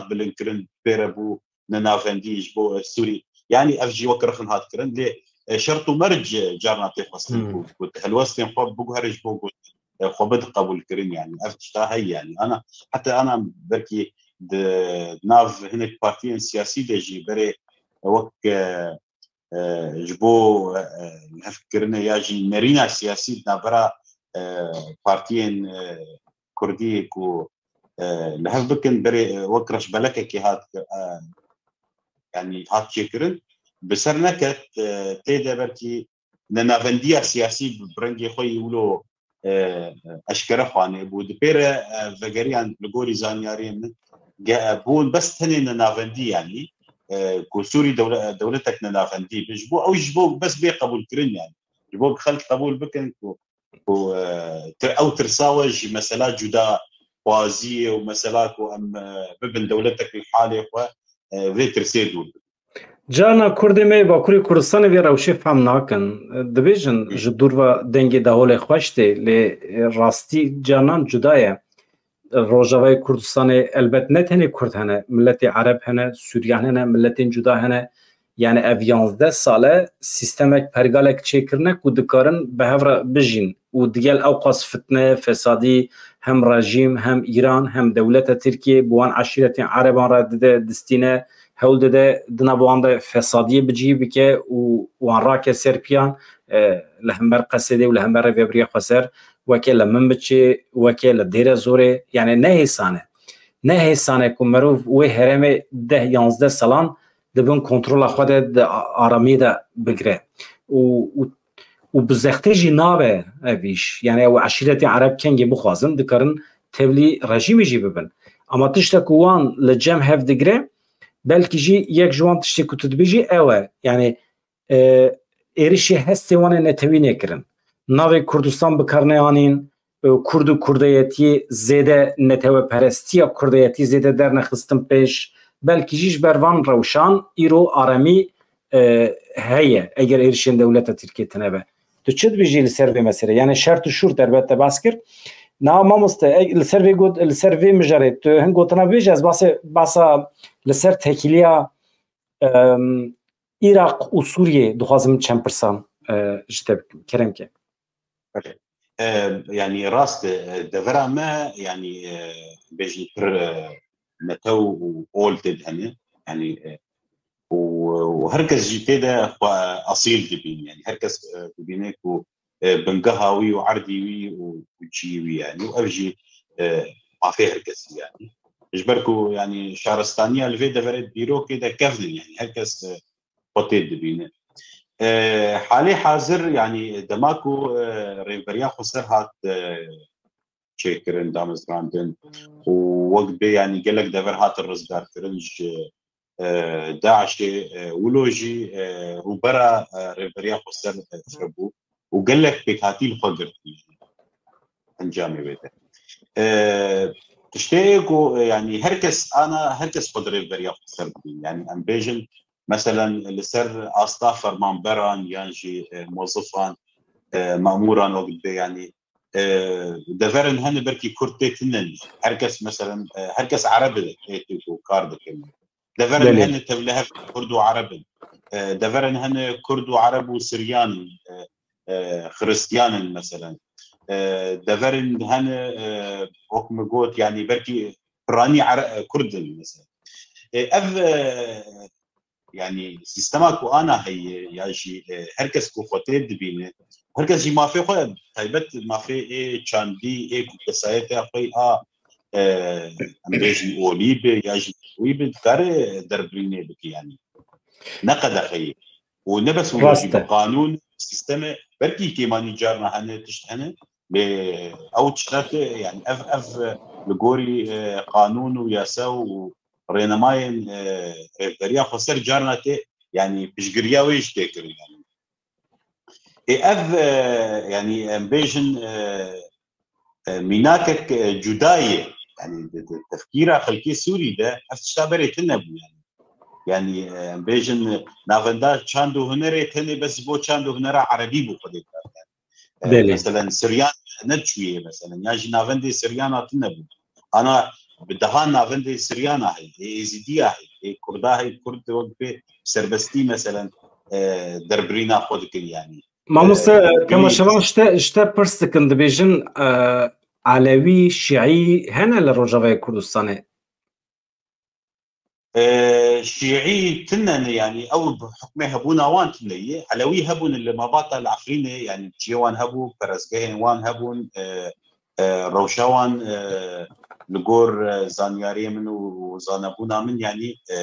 bilind kirin, pê re bû ne navendî ji bo Sûrî. Yani ev jî wek rexin hat kirin, lê, e, şert û merc, e, carna tê xwestin Hmm. ku, ku helwestên xwe biguhere ji bo ku, e, xwe bid qebûl kirin, yani ev tişta heye, yani ana, heta ana belkî di nav hinek partiyên siyasî de jî berê wek, e, e, ji bo, e, e, lihevkirinê ya jî nerîna siyasî di navbera, e, partiyên, e, kurdî ku, e, li hev bikin berê, e, wek reşbelekekê hat, e, yanî hat çêkirin. Bi ser neket, e, tê de belkî nenavendiya siyasî bi rengê xwe yî wilo, e, eşkere xwe anîbû. Di pê re, e, vegeriyan li gorî zanyariyên min ge-, e, bûn bes tenê nenavendî yanî, e, ku Sûrî dewle-, dewletek nenavendî be. Ji bo ew ji bo bes bê qebûlkirin yanî. Ji bo xelk qebûl bikin ku, ku, e, tir-, ew tirsa we ji mesela cuda xwaziyê û mesela ku em, e, bibin dewletek li halê xwe, e, vê tirsê dûr bibin. Carna Kurdê me yê Bakurê Kurdistanê vê rewşê fehm nakin. Dibêjin ji dûr ve dengê deholê xweş tê, lê rastî carnan cuda ye. Rojavayê Kurdistanê elbet ne tenê Kurd hene, miletê Ereb hene, Suryan hene, miletên cuda hene. Yani ev yanzdeh sal e sîstemek, pergalek çêkirine ku dikarin bi hev re bijîn û digel ewqas fitne, fesadî hem rejîm, hem Îran, hem dewleta Tirkiye bi wan eşîretên Ereban re dide, distîne, hewl dide di nav wan de fesadiyê bi cihî bike û wan rake ser piyan, e, li hember Qesedê û li hember Rêveberiya Xweser, weke li Minbiçê, weke li Dêrezorê, yani ne hêsan e. Ne hêsan e ku merov wê herêmê deh yanzdeh salan di bin kontrola xwe de, di a-, aramiyê de bigire. Û, û, û bi zextê jî nabe ev îş. Yani ew eşîretê Ereb kengê bixwazin, dikarin tevlî rejîmê jî bibin. Ama tiştek ku wan li cem hev digire, belkî jî yek ji wan tiştê ku tu dibêjî ew e. Yani, e, êrişê hestê wan ê netewî nekirin. Navê Kurdistan bi kar neanîn, e, Kurd û kurdeyetiyê zêde, neteweperestiya kurdeyetî zêde dernexistin pêş. Belkî jî ji ber van rewşan îro aramî, e, heye, eger êrişên dewleta Tirkiyê tine be. Tu çi dibêjî li ser vê meselê? Yani şert û şûr derbet te behs kir. Na mamoste, e, li ser vê got, li ser vê mijarê tu hin gotina bêje, ez basê, basa li ser tekîliya, em, Iraq û Sûriyê dixwazim çend pirsan, e, ji te bikim. Kerem ke. Belê. E, yanî rast e, devera me, yanî, e, bêjin pir, e, netew û ol tê de hene. Yanî, e, û, û her kes jî tê de xwe asîl dibîne. Yanî her kes, e, dibîne ku, e, bingeha wî û erdî wî û, û çiyê wî yanî. Û ev jî, e, mafê her kesî yanî. Ji ber ku yanî şaristaniya li vê deverê dîrokê de kevn in yanî. Her kes, e, xwe tê dibîne. E, halê hazir, yanî dema ku, e, Rêveberiya Xweser hat, e, çêkirin, damezrandin û wek bê, yanî gelek dever hatin rizgarkirin ji, e, DAIŞê, e, wilo jî, e, rûbera, e, Rêveberiya Xweser, e, firibû û gelek pêkhatî li xwe girtin encamê wê de. E, tiştê ku, e, yanî her kes ana, her kes xwe di Rêveberiya Xweser dibîn. Yanî em bêjin, meselen li ser asta fermanberan yan jî, e, mozifan, e, mamûran wek dibê, yanî, e, deverin hene belkî Kurd tê tinin. Her kes, meselen, e, her kes Ereb e, ê tê ku kar dikin. Deverin Belê. hene tevlihev Kurd û Ereb in. E, deverin hene Kurd û Ereb û Siryan in, e, e, Xiristiyan in, meselen. E, deverin hene, e, wek min got, yanî belkî piranî Ere-, e, Kurd in, meselen. E, ev, e, yanî sîstema ku ana heye, ya jî, e, her kes ku xwe tê dibîne, her kes jî mafê xwe, taybet mafê ê çandî, ê ku kesayeta xwe a, e, em bêjin olî be ya jî wî be, dikare derbirînê bike yanî. Ne qedexeyê. Û ne bes wilo jî Rast e. bi qanûn, sîsteme, belkî kêmanî carna hene, tişt hene, lê ew tişta te, yanî ev, ev li gorî, e, qanûn û yasa û rênemayên, e, Rêveberiya Xweser carna tê, yanî piştgiriya wê jî tê kirin yanî. Ê ev, e, yanî em bêjin, e, e, mînakek, e, cuda ye. Yanî di, di tefkîra xelkê Sûrî de ev tişta berê tine bû yanî. Yanî, e, em bêjin navenda çand û hunerê tenê bes ji bo çand û hunera erebî bû xwedê kar. E, Belê. Meselen Siryan ne çûye meselen. Ya jî navendê Siryan hatine bû. Ana bi dehan navendê Siryan a heye, ê Êzîdiya heye, ê Kurda heye, Kurd wek pê serbestî meselen, e, derbirîna xwe dikin yanî. Mamoste, E, temaşevan ji te, ji te pirs dikin, dibêjin, e, Elewî, Şîî hene li Rojavayê Kurdistanê? E, Şîî tune ne, yanî ew bi hukmê hebûna wan tune ye. Elewî hebûn li mabata li Efrînê, yanî çiyê wan hebû, perestgehên wan hebûn, e, e, rewşa wan, e, li gor, e, zanyariyê min û zanebûna min, yanî, e,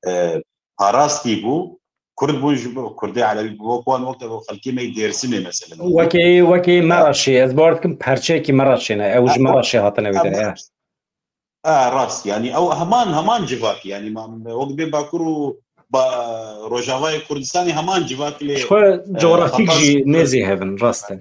e, parastî bû. Kurd bûn ji bo, Kurdê Elewî bû, wek wan, wek xelkê me yê Dêrsimê mesela. Wekî, wekî Meraşê, ez bawer dikim perçeyekî Meraşê ne. Ew ji Meraşê hatine wî derê. E, rast, yanî ew heman, heman civak, yanî ma, wek bê Bakur û ba, Rojavayê Kurdistanê heman civak lê, Ji xwe e, coğrafîk xetas jî nêzî hev in, rast e.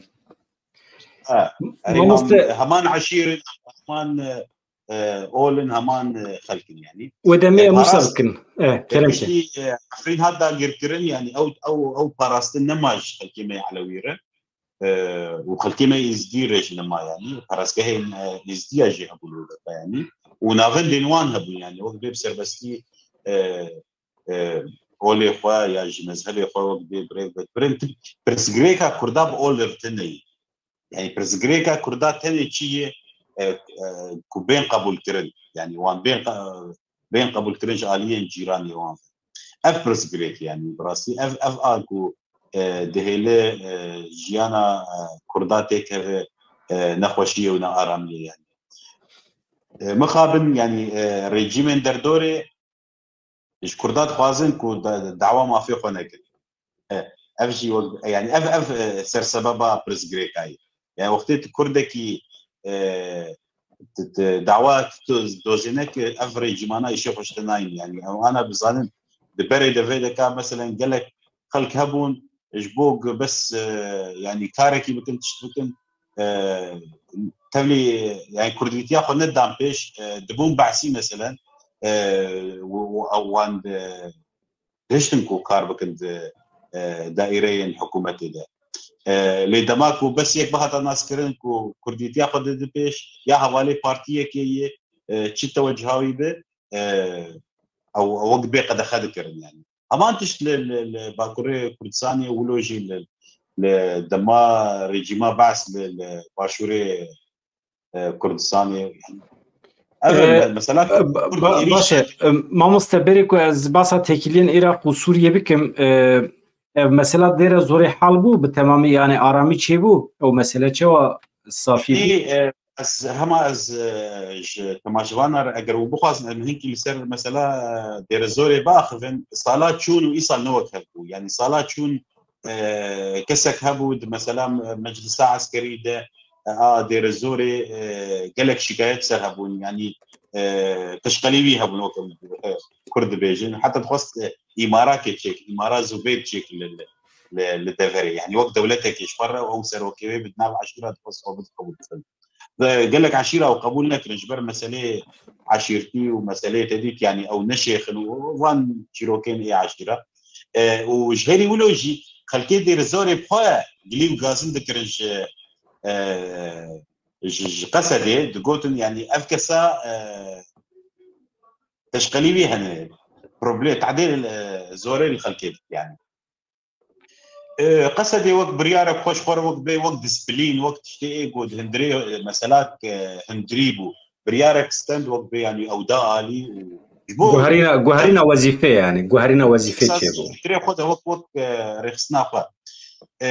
Ha, erê Mamoste, ma, heman eşîr in, heman, e, e, ol in, heman, e, xelk in, yanî. Wê demê E, em wisa parast, bikin. E, e, kerem ke. Piştî, e, Efrîn hat dagirkirin, yanî ew, ew, ew parastin nema ji xelkê me Elewî re. E, û xelkê me Êzdî re jî nema, yanî. Parastgehên, e, Êzdiya jî hebûn li wê derve, yanî. Û navendên wan hebûn, yanî. Wek bê bi serbestî, e, e, olê xwe ya ji mezhebê xwe wek bê birêv bedibirin. Pirsgirêka Kurda bi ol re tune ye. Yanî pirsgirêka Kurda tenê çi ye, e, e, ku bên qebûlkirin. Yanî wan bên qe-, bên qebûlkirin ji aliyên cîranê wan. Ev pirsgirêk, yanî bi rastî ev, ev a ku, e, dihêle, e, jiyana, e, Kurda têkeve, e, nexweşiyê û nearamiyê, yanî. E, mixabin, yanî, e, rejîmên derdorê ji Kurda dixwazin ku da-, dawa mafê xwe nekin. E, ev jî wek, yanî ev, ev, e, sersebeba pirsgirêka ye. Yani wextê tu Kurdekî, e, tu, tu dawa tu dozê neke, ev rejîmana îşê xwe ji te nayîn. Yani ew ana bizanin, di berê de vê de ka, meselen, gelek xelk hebûn, ji bo ku bes, e, yani karekî bikin, tişt bikin, e, tevlî, yani kurdîtiya xwe nedan pêş, e, dibûn behsî, meselen, e, û, û ew wan di, dihiştin ku kar bikin di, e, daîreyên hikûmetê de. E, lê dema ku bes yek bihata naskirin ku kurdîtiya xwe dide pêş, ya hevalê partiyekê yê, e, çi teweciha wî be, e, ew, ew wek bê qedexe dikirin, yani. Heman tişt li, li, li Bakurê Kurdistanê wilo jî li, li dema rejîma Beas li, li Başûrê, e, Kurdistanê, yani. Ev, e, mesela, e, ba-, Kurd ba-, êrîş baş e. E, mamoste, berê ku ez basa têkiliyên Iraq û Sûriye bikim, e, ev mesela Dêre Zorê hal bû bi temamî, yani aramî çêbû? Ew mesele çawa safî bû? Şî, e, ez, hema ez, e, ji temaşevana re, eger û bixwazin, em hinkî li ser mesela, e, Dêre Zorê biaxivin, sala çûn û îsal ne wek hev bû. Yani sala çûn, e, kesek hebû di mesela me-, meclisa eskerî de, e, a Dêre Zorê, e, gelek şikayet ser hebûn, yani, e, qişqelî wî hebûn, wek, e, Kurd dibêjin. Heta dixwest, e, îmarakê çêk, îmara zûbêt çêk li, li, li, li deverê. Yani wek dewletekê ji xwe re ew serokê wê bi nav eşîra dixwest xwe bide qebûl kirin. Ve gelek eşîra ew qebûl nekirin ji ber meseleyê eşîrtî û meseleyê te dît, yani ew ne şêx in û van çîrokên ê eşîra. E, û ji herî wilo jî xelkê Dêrezorê bi xwe gilî û gazin dikirin ji, e, ji, ji Qesedê, digotin, yani ev kesa, e, teşqelî wî hene, problem, tehdê, e, zorê li xelkê dike, yani. E, Qesedê wek biryarek xwe ji xwe re wek bê, wek disiplîn, wek tiştê ê ku di hundirê, e, mesela, e, hundirî bû. Biryarek stend wek bê, yani ew da alî û ji bo Guherîna, guherîna wezîfê, yani guherîna wezîfê çêbû. Hundirê xwe de wek, wek, e, rêxistina xwe. E,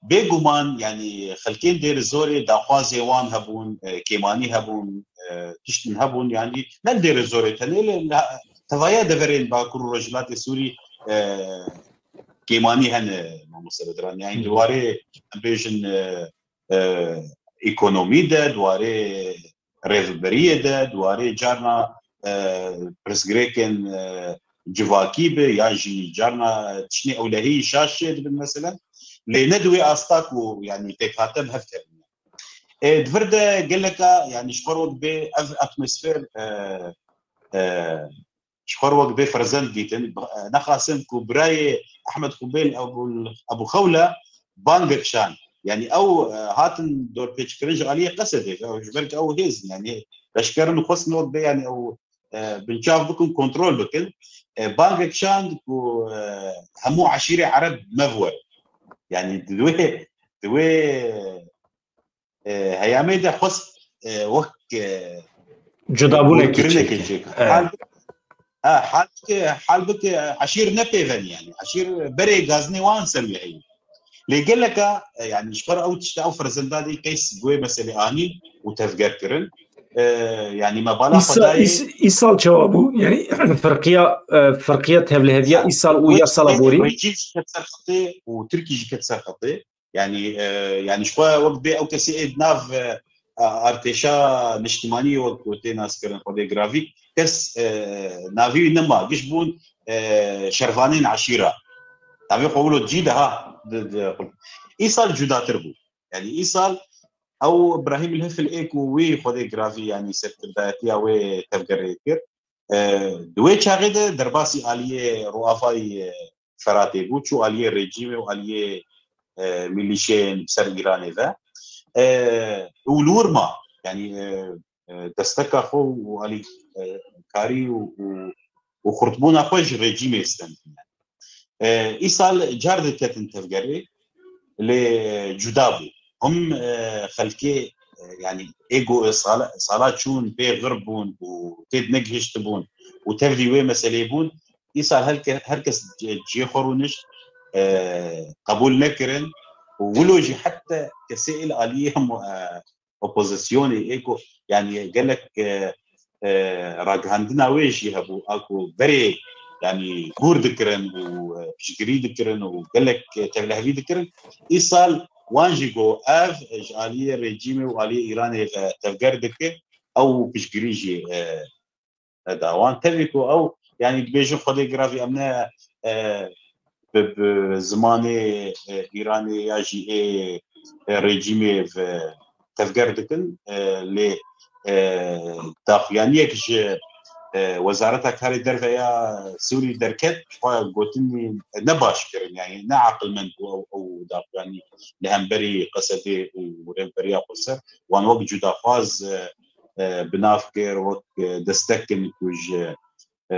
bêguman, yani xelkên Dêrezorê daxwazê wan hebûn, e, kêmanî hebûn, e, tiştin hebûn, yani ne li Dêrezorê tenê, li, li tevaya deverên Bakur û Rojhilatê Sûrî, e, kêmanî hene, mamoste Bedran. Yani di warê, em bêjin, e, e, ekonomî de, di warê rêveberiyê de, di warê carna, e, pirsgirêkên, e, civakî be, yan jî carna tiştê ewlehî şaş çê dibin mesela. Lê ne di wê asta ku, yani, pêkhate bi hev kevin. E, di vir de geleka, yani, ji xwe re wek bê ev atmosfer, e, e, ji xwe re wek bê ferzend dîtin. Nexasim ku birayê Ehmed Xubêl Ebû, Ebû Xewla bangek şand. Yani ew, e, hatin dorpêçkirin ji aliyê Qesedê. Ew ji ber ku ew hêz in, yani leşkerin û xwestin wek bê, yani ew, e, binçav bikin, kontrol bikin. E, bangek şand ku, e, hemû eşîrê Ereb me biwerin. Yani di wê, di wê e, heyamê de xwest, e, wek, e, Cudabûnekê hûrkirinekê çêke. Çêke. Evet. Hal Ha, halbike, halbike eşîr ne pêven yani. Eşîr berê gazinê wan ser wî heye. Lê geleka, e, yani ji xwe re ew tişta, ew ferzendanê Qeys bi wê meselê anîn û tevger kirin. E, yani me bala xwe Îsa, dayê Îs-, Îsal çawa bû? Yani firqiya, e, firqiya tevliheviya Ha, Îsal û wê ya sala borî? Rejîm jî ket ser xetê û Tirkî jî ket ser xetê. Yani, e, yani ji xwe wek bê ew kesê ê di nav, e, artêşa niştimanî wek ku tê naskirin Xwedê Gravî, kes, e, navî wî nema. Giş bûn, e, şervanên eşîra. Navê xwe wilo cî de ha, di, di, Îsal cudatir bû. Yani Îsal ew Îbrahîm Lhifil ê ku wî Xwedê Gravî yani serkirdayetiya wê tevgerê kir. E, di wê çaxê de derbasî aliyê Rojavayê, e, Feratê bû, çû aliyê rejîmê û aliyê, e, milîşeyên ser Îranê ve. E, û li wir ma, yani, e, e, desteka xwe û alîkarî û, û, û xurtbûna xwe ji rejîmê stendin. E, Îsal car diketin tevgerê, lê cuda bû. Him, e, xelkê, e, yani ê ku sala, sala çûn pê xir bûn û tê negihiştibûn û tevlî wê meseleyê bûn, Îsal her ke-, her kes cê-, cihê xwe rûnişt, e, qebûl nekirin û wilo jî heta kesê ê li aliyê hemû, e, opozisyonê ê ku, yani gelek, e, e, ragihandina wê jî hebû, a ku berê, yani gûr dikirin û, e, piştgirî dikirin û gelek, e, tevlihevî dikirin. Îsal wan jî got, ev ji aliyê rejîmê û aliyê Îranê ve tevger dike, ew piştgirî jî, e, e, da wan. Tevî ku ew, yani dibêjin Xwedê Gravî em ne, e, bi, bi zimanê, e, Îranê ya jî ê, e, rejîmê ve tevger dikin, e, lê, e, daxuyaniyek ji, e, Wezareta Karê Derve ya Sûrî derket, xwe gotinî ne baş kirin, yani ne aqilmend bû ew, ew daxuyanî li hemberî Qesedê û rêveberiya Xweser. Wan wek cudaxwaz, e, e, bi nav kir, wek, e, destek in ku ji, e,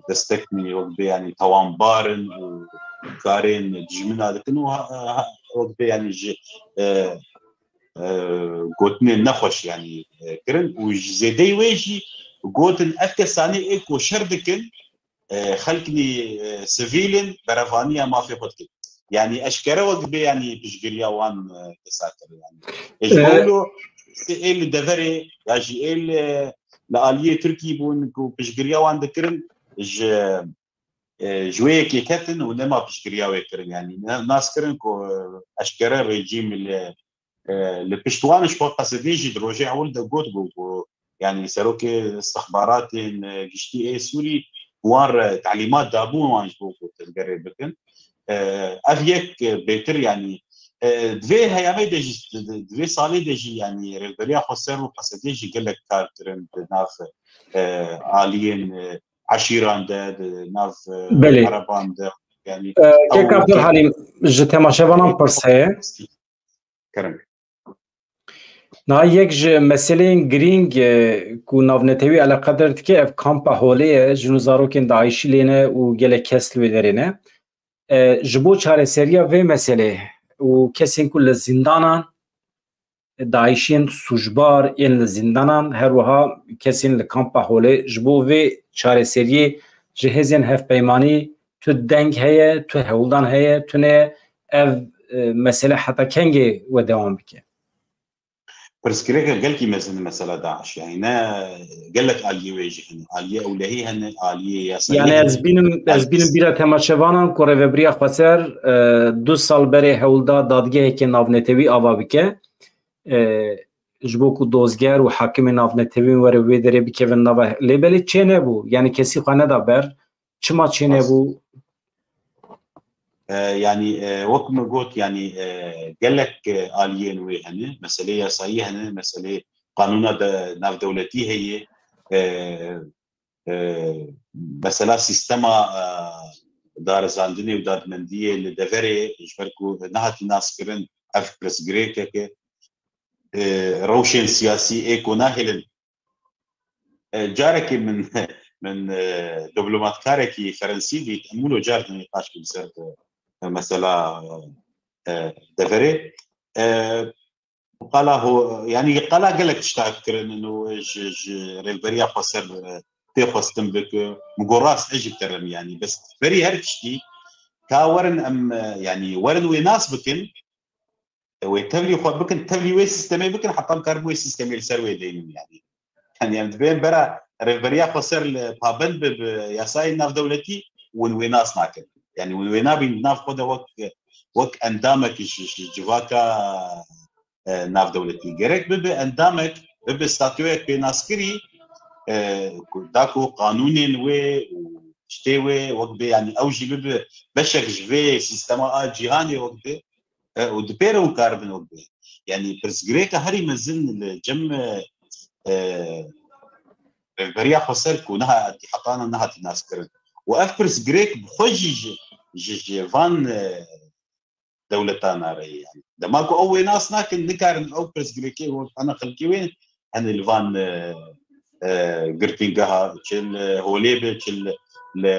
destek in wek bê, yani tawanbar in û karên dijmina dikin û ha, ha, wek bê, yani ji, e, e, gotinên nexweş, yani, e, kirin û ji zêdeyî wê jî gotin ev kesanê ê ku şer dikin, e, xelkî, e, sivîl in, berevaniya mafê xwe dikin. Yani eşkere wek bê, yani piştgiriya wan, e, kesa kir, yani. E, ji E, bo wilo ê li deverê ya jî ê li, li aliyê Tirkî bûn ku piştgiriya wan dikirin, ji, e, ji wê yekê ketin û nema piştgiriya wê kirin. Yani ne-, nas kirin ku, e, eşkere rejîm li, e, li pişt wan, ji xwe Qesedê jî di rojê ewil de got bû ku, yani serokê istixbaratên, e, giştî ê Sûrî wan re telîmat dabû wan ji bo ku tevgerê bikin. E, ev yek, e, bêtir, yani, e, di vê heyamê de jî, di, di, di vê salê de jî, yani Rêveberiya Xweser û Qesedê jî gelek kar kirin di nav, e, aliyên, e, eşîran de, di nav, e, Belê. Ereban de, yani E, Kek Abdulhalim, ji temaşevanan pirs heye. Kerem. Niha yek ji meseleyên girîng, e, ku navnetewî eleqedar dike, ev kampa holê ye, jin û zarokên DAIŞî lê ne û gelek kes li wê derê ne. E, ji bo çareseriya vê meselê û kesên ku li zindanan, DAIŞî yên sûcbar, yên li zindanan, her wiha kesên li kampa holê, ji bo vê çareseriyê ji hêzên hevpeymanî tu deng heye, tu hewldan heye, tune ev, e, mesele heta kengê we dewam bike? Pirsgirêke gelkî mezin mesela DAIŞ, yani ne gelek aliyê wê jî hene, aliyê ewlehî hene, aliyê yasayî Yani hene. Ez bînim, ez bînim bîra temaşevanan ku Rêveberiya Xweser, e, du sal berê hewl da dadgeheke navnetewî ava bike. E, ji bo ku dozger û hakimên navnetewî were wê derê bikevin nava, lê belê çê nebû. Yani kesî xwe neda ber. Çima çê Rast. nebû? E, yani, e, wek min got, yani, e, gelek, e, aliyên wê hene, meselê yasayî hene, meselê qanûna de navdewletî heye, e, e, mesela sîstema, e, darizandinê û dadmendiyê li deverê, ji ber ku nehatî naskirin, ev pirsgirêkeke, e, rewşên siyasî ê ku nahêlin. E, carekê min, min, e, diplomatkarekî Ferensî dît, em wilo car di nîqaş kir li ser, e, mesela, e, deverê. E, qala ho-, yani qala gelek tişta kirin û ji, ji Rêveberiya Xweser, e, tê xwestin bike. Min got rast ez jî bi te re me, yanî bes berî her tiştî ka werin em, e, yanî werin wê nas bikin, e, wê tevlî xwe bikin, tevlî wê sîstemê bikin, heta em karin wê sîstemê li ser wê deynin yanî. Yanî em dibên bera rêveberiya xweser li pabend be bi yasayên navdewletî, win wê nas nakin. Yanî win wê nabîn di nav xwe de wek, wek endamek ji, ji civaka, e, navdewletî. Gerek bibe endamek, bibe statuyek pênaskirî, e, ku, da ku qanûnên wê û tiştê wê wek bê, yanî ew jî bibe beşek ji vê sîstema a cîhanê wek bê, e, û di pê re hûn karibin wek bê. Yanî pirsgirêka herî mezin li cem, e, e, rêveberiya xweser ku niha heta niha nehatî naskirin. Û ev pirsgirêk bi xwe jî ji, ji, ji van, e, dewletan nare ye. Yanî dema ku ew wê nas nakin, nikarin ew pirsgirêkê wek hene xelkê wê hene li van, e, e, girtîngeha, çi li Holê be, çi li, li,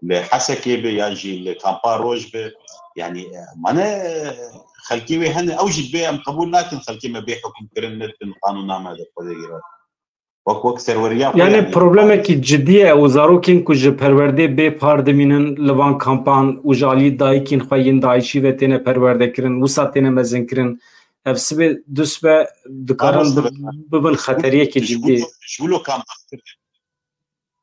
li Hesekê be, ya jî li kampa Roj be. Yanî, e, mane, e, xelkê wê hene, ew jî dibê em qebûl nakin xelkê me bê hukm kirin, nedibin qanûna me de xwedê girat. Wek, wek serweriya xwe, Yani yanî problemekî cidî ye û zarokên ku ji perwerdê bê par dimînin li van kampan û ji alî dayikên xwe yên DAIŞî ve têne perwerdekirin, wisa têne mezinkirin, ev sibê du sibe dikarin Mamoste bi-, Bedran, bibin xeteriyekî ji cidî. Wilo, ji wilo kam baxtir e.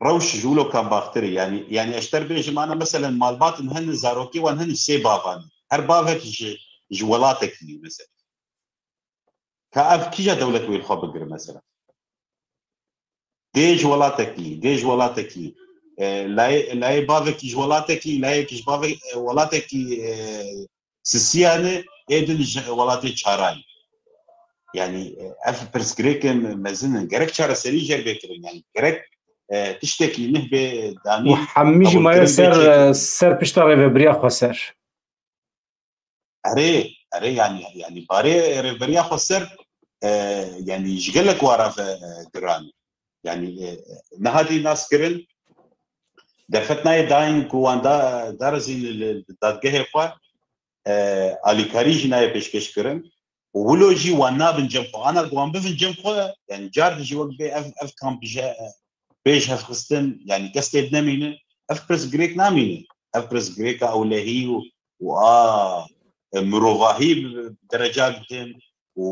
Rewş ji wilo kam baxtir e. Yanî, yanî ez ji te re bêjim, ana meselen malbatin hene, zarokê wan hene sê bavan. Her bavek ji, ji welatekî ye mesela. Ka ev kîja dewlet wê li xwe bigire mesela? Dê ji welatekî, dê ji welatekî. E, layê, layê bavekî ji welatekî, layekî ji bavek-, e, welatekî, e, sisiyan e, ê din ji welatê çaran. Yanî, e, ev pirsgirêkên mezin in. Gerek çareserî jê re bê kirin. Yanî gerek, e, tiştekî nih bê danîn, Û hemî jî maye qebûlkirin bê ser, çêkirin. e, ser pişta rêvebiriya xweser. Erê, erê, yanî, yanî barê rêveberiya xweser, e, yanî ji gelek wara ve, e, giran. Yanî, e, nehatî naskirin, derfet nayê dayîn ku wan da, darizîn li, li dadgehê xwe, e, alîkarî jî nayê pêşkêş kirin. Û wilo jî wan nabin cem xwe. Ana ku wan bivin cem xwe, yanî car dijî wek bê ev, ev kamp ji, pêş hevxistin, yanî kes tê nemîne, ev pirsgirêk namîne. Ev pirsgirêka ewlehî û, û a, e, mirovahî bi dereca dikin û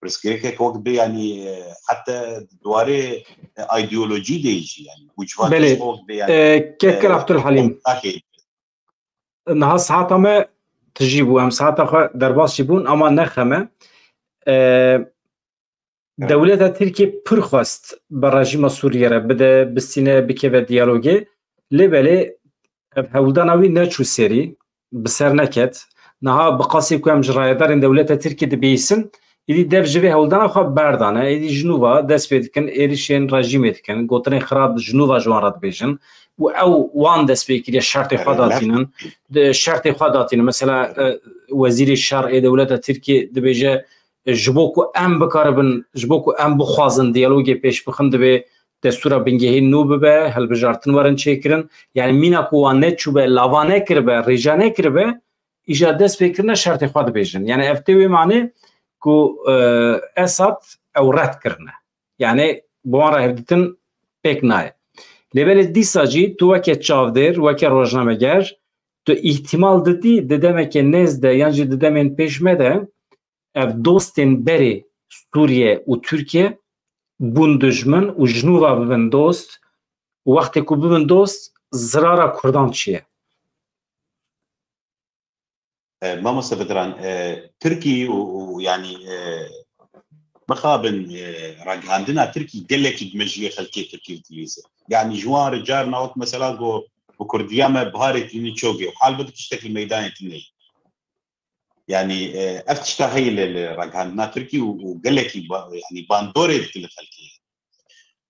pirsgirêkek wek bê, yanî, e, heta di warê, e, ideolojî de jî, yanî, û civakî Belê. Wek bê, yanî, E, Kek e, Abdulhalim. Nakê. Niha saeta me tijî bû. Em saeta xwe derbas jî bûn, ama nexeme. E, Evet. Dewleta Tirkiyê pir xwest bi rejîma Sûriyê re bide, bistîne, bikeve diyalogê. Lê belê ev hewldana wî neçû serî, bi ser neket. Niha bi qasî ku em ji rayedarên dewleta Tirkiyê dibihîsin, êdî dev ji vê hewldana xwe berdane. Êdî ji nû ve dest pê dikin, êrişên rejîmê dikin, gotinên xirab ji nû ve ji wan re dibêjin. Û ew wan dest pê kiriye şertê xwe Erê, ne- datînin. Di şertê xwe datînin. Mesela, e, wezîrê şer ê dewleta Tirkiyê dibêje, ji bo ku em bikaribin, ji bo ku em bixwazin diyalogê pêş bixin, divê destûra bingehîn nû bibe, hilbijartin werin çêkirin. Yani mîna ku wan neçûbe, lava nekiribe, rêja nekiribe, îja dest pê kirine şertê xwe dibêjin. Yani ev tê wê manê ku, e, Esad ew red kirine. Yani bi wan re hevdîtin pêk nayê. Lê belê dîsa jî tu weke çavdêr, weke rojnameger, tu îhtimal didî di demeke nêz de yan jî di demên pêş me de ev dostên berê Sûriye û Tirkiye bûn dijmin û ji nû ve bibin dost û wextê ku bibin dost, zirara Kurdan çi ye? E, Mamoste Bedran, e, Tirkî û, û, yanî, e, mixabin, e, ragihandina Tirkî gelekî di mejiyê xelkê Tirkî ve dilîze. Yanî ji wan re carna wek mesela ku bi Kurdiya me biharê tînin çogê û halbet tiştek li meydanê tune ye. Yanî, e, ev tişta heye li, li ragihandina Tirkî û, û gelekî ba-, yanî bandorê dike li xelkê.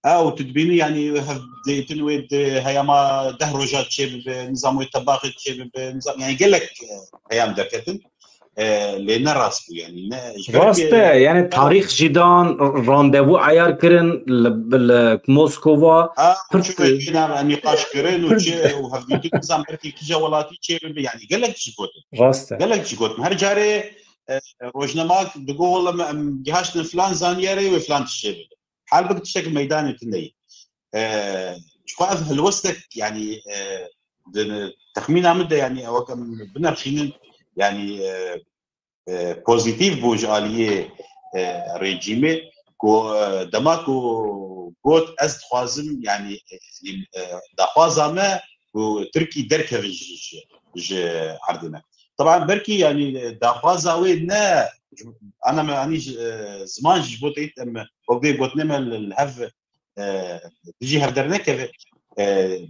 Ew tu dibînî, yanî, hevdêtin wê di heyama deh roja çê bibe, nizam wê tebaxê çê bibe, nizam, yanî gelek, e, heyam derketin. E, lê ne rast bû, yanî ne, ji ber Rast e, yani tarîx jî dan, randevu eyar kirin li, li Moskova. Ha, Pir- çi wê jî ne, nîqaş kirin û pir- çi û hevdîtin nizam belkî kîja welatî çê bibe, yanî gelek jî gotin. Rast e. Gelek jî gotin. Her carê, e, rojnamak digo wela em, em gihaştin filan zanyarê wê filan tişt çê bibe. Halbik tiştek li meydanê tune ye. E, çiqa ev helwestek, yanî, e, di texmîna min de, yanî, ew em binerxînin, yanî, e, e, pozîtîf bû ji aliyê, e, rejîmê, ku, e, dema ku got, ez dixwazim, yanî, e, e, daxwaza me ku Tirkî derkeve ji, ji, ji erdê me. Taban belkî, yanî, daxwaza wê ne, ana me anî ji, e, ziman ji bo teyît em wek vê gotinê me li, li hev, e, dijî hev dernekeve. E,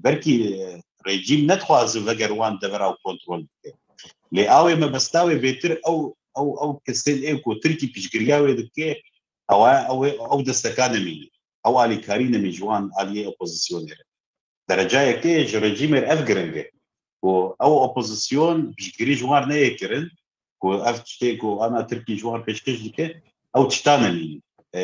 belkî, e, rejîm nedixwaze veger wan devera û kontrol bike. Lê awê mebesta wê bêtir ew, ew, ew kesên ê ku Tirkî piştgiriya wê dike, ew, ew, ew desteka nemîne. Ew alîkarî nemî ji wan aliyê opozisyonê re. Derecayekê ji rejîmê re ev giring e. Ku ew opozisyon piştgirî ji wan neyê kirin, ku ev tiştê ku ana Tirkî ji wan pêşkêş dike, ew tişta nemînin. E,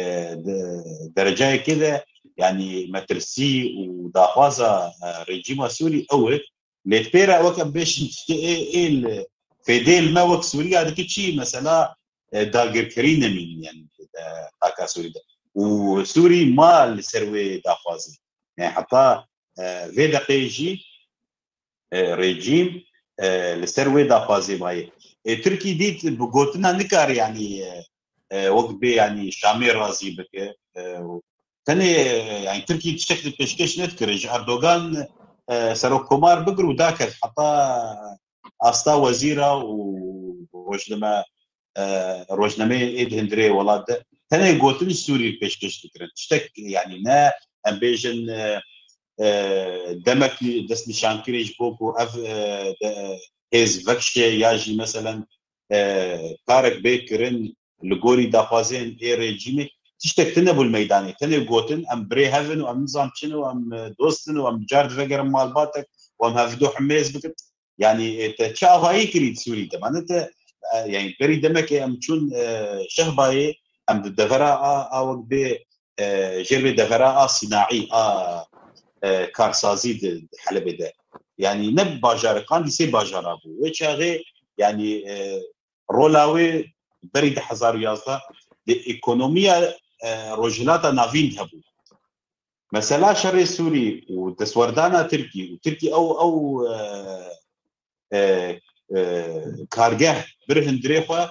de, derecayekê de, yanî metirsî û daxwaza, e, rejîma Sûrî ew e. Lê pê re wek em bêjin tiştê ê, ê li fêdê li me wek Sûriya dike çi? Mesela, e, dagirkerî nemînin, yanî, e, xaka Sûrî de. Û Sûrî ma li ser wê daxwazê. Yani heta, e, vê deqê jî, e, rejîm, e, li ser wê daxwazê maye. E, Tirkî dît bi gotina nikare, yani, e, e, wek bê, yani, Şamê razî bike. E, tenê, e, yani, Tirkî tiştek di pêşkêş nedikire. Ji Erdogan, e, serokkomar bigir û daket heta asta wezîra û rojname, e, rojnameyên ê di hundirê welat de tenê gotin Sûrî pêşkêş dikirin. Tiştek, yani, ne em bêjin, e, e, demek destnîşankirî ji bo ku ev, e, de, hêz vekişe ya jî meselen, e, karek bê kirin li gorî daxwazên ê rejîmê, tiştek tune bû li meydanê. Tenê gotin em birê hev in û em nizam çi ne û em, e, dost in û em car divegerin malbatek û em hevdu himêz bikin. Yani, e, te çi avayî kirî di Sûrî de? Mane te, e, yani, berî demekê em çûn, e, Şehbayê, em di devera a, a wek bê, e, jêr bê devera a sinaî, a, e, karsazî di, di Helebê de. Yani, ne bajarek, qandî sê bajara bû. Wê çaxê, yani, e, rola wê berî du hezar û yazdeh di ekonomiya, e, Rojhilata Navîn de hebû. Mesela şerê Sûrî û destwerdana Tirkî û Tirkî ew, ew, e, e, e, kargeh bir hundirê xwe,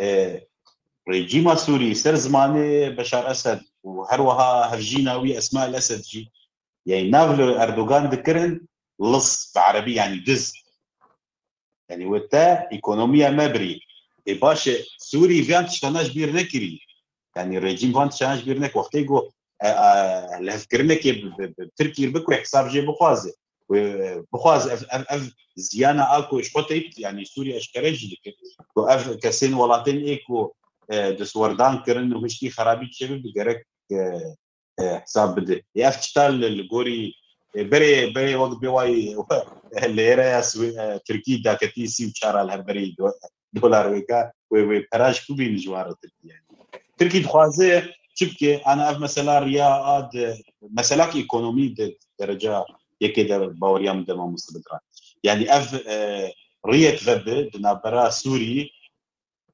e, rejîma Sûrî ser zimanê Beşar Esed û her wiha hevjîna wî Esma El Esed jî, yani nav li Erdogan dikirin lis bi erebî, yani diz. Yani we te ekonomiya me birî. Ê baş e, Sûrî van tiştana ji bîr nekirî. Yani rejîm van tiştana ji bîr nek. Wextê ku, e, e, lihevkirinekê bi, bi, bi Tirkî re bike, hesab jê bixwaze. Wê, e, bixwaze ev, ev, ev ziyana a ku ji xwe teyt, yani Sûrî eşkere jî dike. Ku ev kesên welatên ê ku, e, destwerdan kirin û hiştî xerabî çêbibe gerek, e, e, hesab bide. Ê ev çita li, li gorî, e, berê, berê wek bê wayî, lêreya Swê-, e, Tirkî daketî sî û çar a li hemberî do-, dolar wêka, wê, wê pera ji ku bînin ji wan re Tirkî yani. Tirkî dixwaze çi bike? Ana ev mesela riya a di, meselak ekonomî di dereca yekê de baweriya min de mamoste bidira. Yani ev, e, riyek vebe di navbera Sûrî,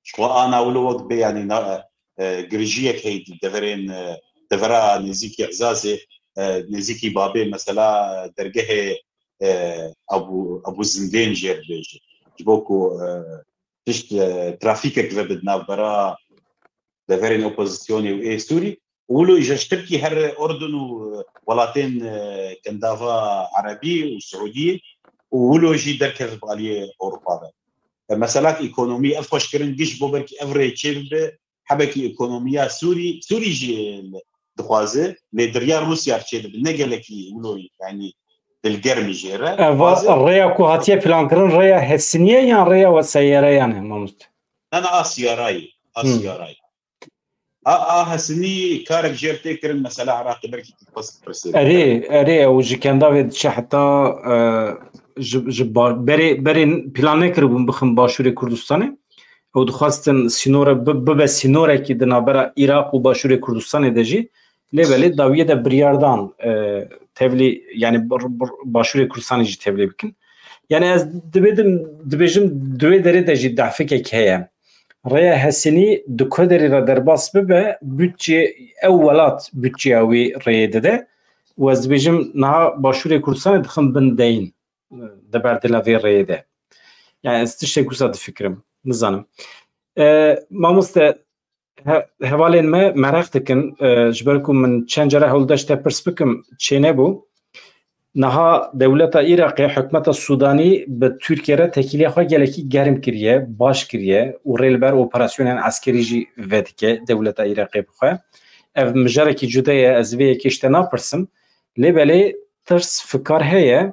Ji xwe ana wilo wek bê, yanî na, e, girjiyek heyî di deverên, e, devera nêzîkî Ezazê, e, nêzîkî Babê, mesela dergehê, e, Ebû, Ebû Zindên jê dibêje. Ji bo ku, e, tişt, e, trafîkek vebe di navbera deverên opozisyonê û ê Sûrî. Û wilo îja ji Tirkî her Urdun û, e, welatên, e, Kendava Erebî û Siûdiyê û wilo jî derkeve bi aliyê Ewropa ve. E, meselak ekonomî, ev xweşkirin giş bo belkî ev rê çê bibe, hebekî ekonomiya Sûrî, Sûrî jî dixwaze, lê di riya Rûsya re çê dibe, ne gelekî wilo, yanî dilgermî jê re. Ev dixwaze. Rêya ku hatiye plankirin rêya hesiniye yan rêya we seyereyan e, mamoste? Na, na, a siyarayê, a Hmm. siyarayê. A, a hesinî karek jêr tê kirin, mesela Iraqê belkî tu dixwest pirsê. Erê, erê, ew ji Kendavê diçe heta, e, ji, ji ba-, berê, berê plan nekiribûn bixin Başûrê Kurdistanê. Ew dixwestin sînore bi-, bibe sînorekî di navbera Iraq û Başûrê Kurdistanê de jî. Lê belê dawiyê de biryar dan, e, tevlî, yani bir, bir, Başûrê Kurdistanê jî tevlî bikin. Yani ez dibêdim, dibêjim di wê derê de jî dehfikek heye. Rêya Hesinî di ku derê re derbas bibe, budçe, ew welat budçeya wî rêyê dide. û ez dibêjim niha Başûrê Kurdistanê dixin bin deyîn, e, di berdêla vê rêyê de. Yani ez tiştek wisa difikirim, nizanim. E, mamoste, he-, hevalên me meraq dikin, e, ji ber ku min çend cara hewldaş te pirs bikim, çênebû. Niha dewleta Iraqê, hikûmeta Sûdanî bi Tirkiye re têkiliya xwe gelekî germ kiriye, baş kiriye û rê li ber operasyonên eskerî jî vedike dewleta Iraqê bi xwe. Ev mijarekî cuda ye, ez vê yekê ji te napirsim. Lê belê tirs fikar heye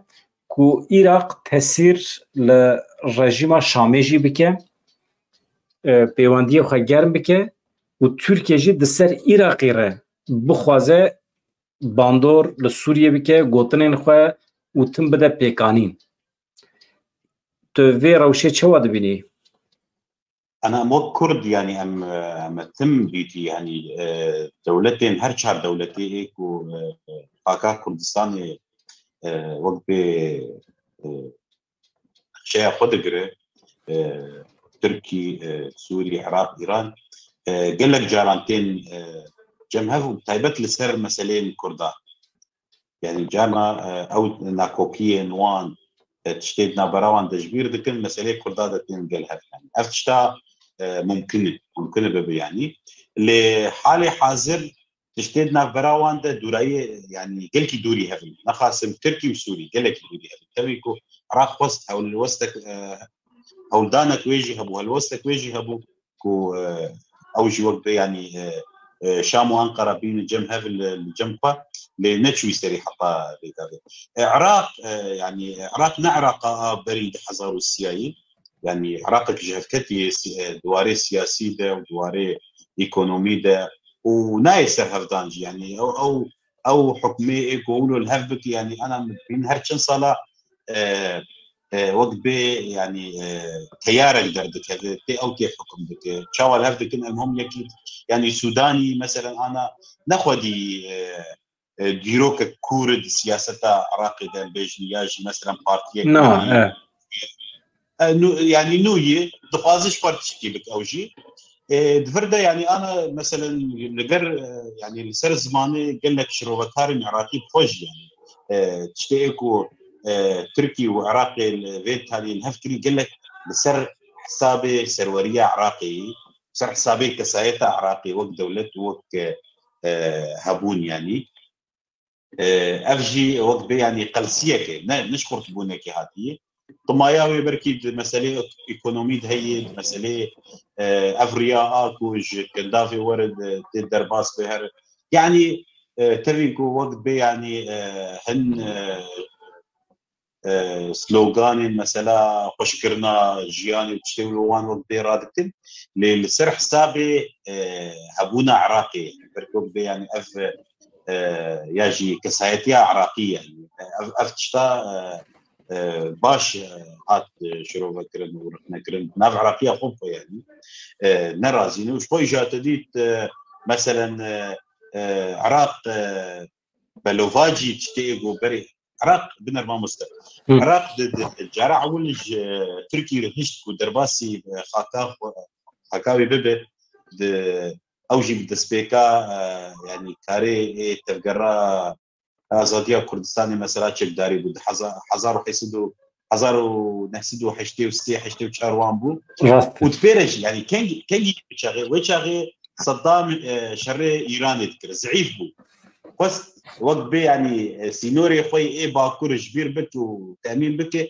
ku Iraq tesîr li rejîma Şamê jî bike, e, pêwendiyê xwe germ bike û Tirkiye jî di ser Iraqê re bixwaze bandor li Sûriyê bike, gotinên xwe û tim bide pêkanîn. Tu vê rewşê çawa dibînî? Ana em wek Kurd, yani em, em tim dîtî, yani, e, dewletên, her çar dewletê ê ku, e, xaka Kurdistanê, e, wek bê, e, nexşeya xwe digire, e, Tirkî, e, Sûrî, Iraq, Îran, e, gelek caran tên, e, cem hev û taybet li ser meseleyên Kurda. Yani carna, e, ew nakokiyên wan, e, tiştê di navbera wan de ji bîr dikin, meseleyê Kurda de tên gel hev. Yani ev tişta, e, mumkin e, mumkin e bibe yani. Lê halê hazir tiştê di navbera wan de dûrayê, yani gelkî dûrî hev in. Nexasim Tirkî û Sûrî gelekî dûrî hev in. Tevî ku Iraq xwest hewlwestek, e, hewldanek wê jî hebû, helwestek wê jî hebû ku, e, ew jî wek bê, yanî, e, e, Şam û Ankara bînin cem hev li, li cem xwe, lê neçûyî serî heta vê gavê. E, Iraq, e, yanî Iraq ne Iraqa a berî du hezar û siyayî, yanî Iraqek ji hevketiyê si-, e, di warê siyasî de û di warê ekonomî de û nayê ser hevdan jî, yanî ew, ew, ew hukmê ê ku wilo li hev bike, yanî ana min dibînin her çend sala, e, e, wek bê, yanî, e, teyarek derdikeve, tê ew tê hukum dike. Çawa li hev dikin, em hom yekî, yanî Sûdanî, meselen, ana nexwedî, e, e, dîrokek kûr di siyaseta Iraqê de em bêjin, ya jî, meselen, partiyek, Na, yanî, e. e, nû, yanî nû yî, dixwaze ji xwe re tiştekî bike ew jî. E, di vir de, yanî, ana, meselen, li ger, e, yanî, li ser zimanê gelek şirovekarên Iraqî bi xwe jî, yanî, e, tiştê ê ku, e, Tirkî û Iraqê li vê talî li hev kirî, gelek li ser hesabê serweriya Iraqê, ser hesabê kesayeta Iraqê wek dewlet û wek, e, e, hebûn, yanî. E, ev jî wek bê, yanî, qelsiyekê, ne, ne ji xurtbûnekê hatiye. Timaya wê belkî di meselê ek-, ekonomî de heye, di meselê, e, ev riya a ku ji kendavê were de, tê derbas be her. Yanî, e, tevî ku wek bê, yanî, e, hin, e, e, sloganên, mesela, xweşkirina jiyanê û tiştê wilo wan wek bê radikin, lê li ser hesabê, e, hebûna Iraqê, ber wek bê, yanî ev, e, ya jî kesayetiya Iraqî, yanî ev, ev tişta, e, e, baş, e, hat, e, şirovekirin û rixnekirin. Nav Iraqiya xwe xwe, yanî, e, nerazîne û ji xwe îja te dît, e, meselen, e, e, Iraq, e, belovacî tiştê ê ku berê Iraq, biner mamoste. Hı. Iraq di, di cara ewil ji Tirkî re hişt ku derbasî, e, xaka xwe, xaka wî bibe, di, ew jî bi destpêka, e, yanî karê ê tevgera azadiya Kurdistanê mesela çekdarî bû. Di heza-, hezar û heyt sed û, hezar û neh sed û heştê û sê, heştê û çar wan bû. Rast. Û di pêre jî, yanî kengî, kengî wê çaxê, wê çaxê Seddam, e, şerê Îranê dikir. Zîf bû. Xwest wek bê, yanî, e, sînorê xwe yê Bakur ji bîr bike û temîn bike,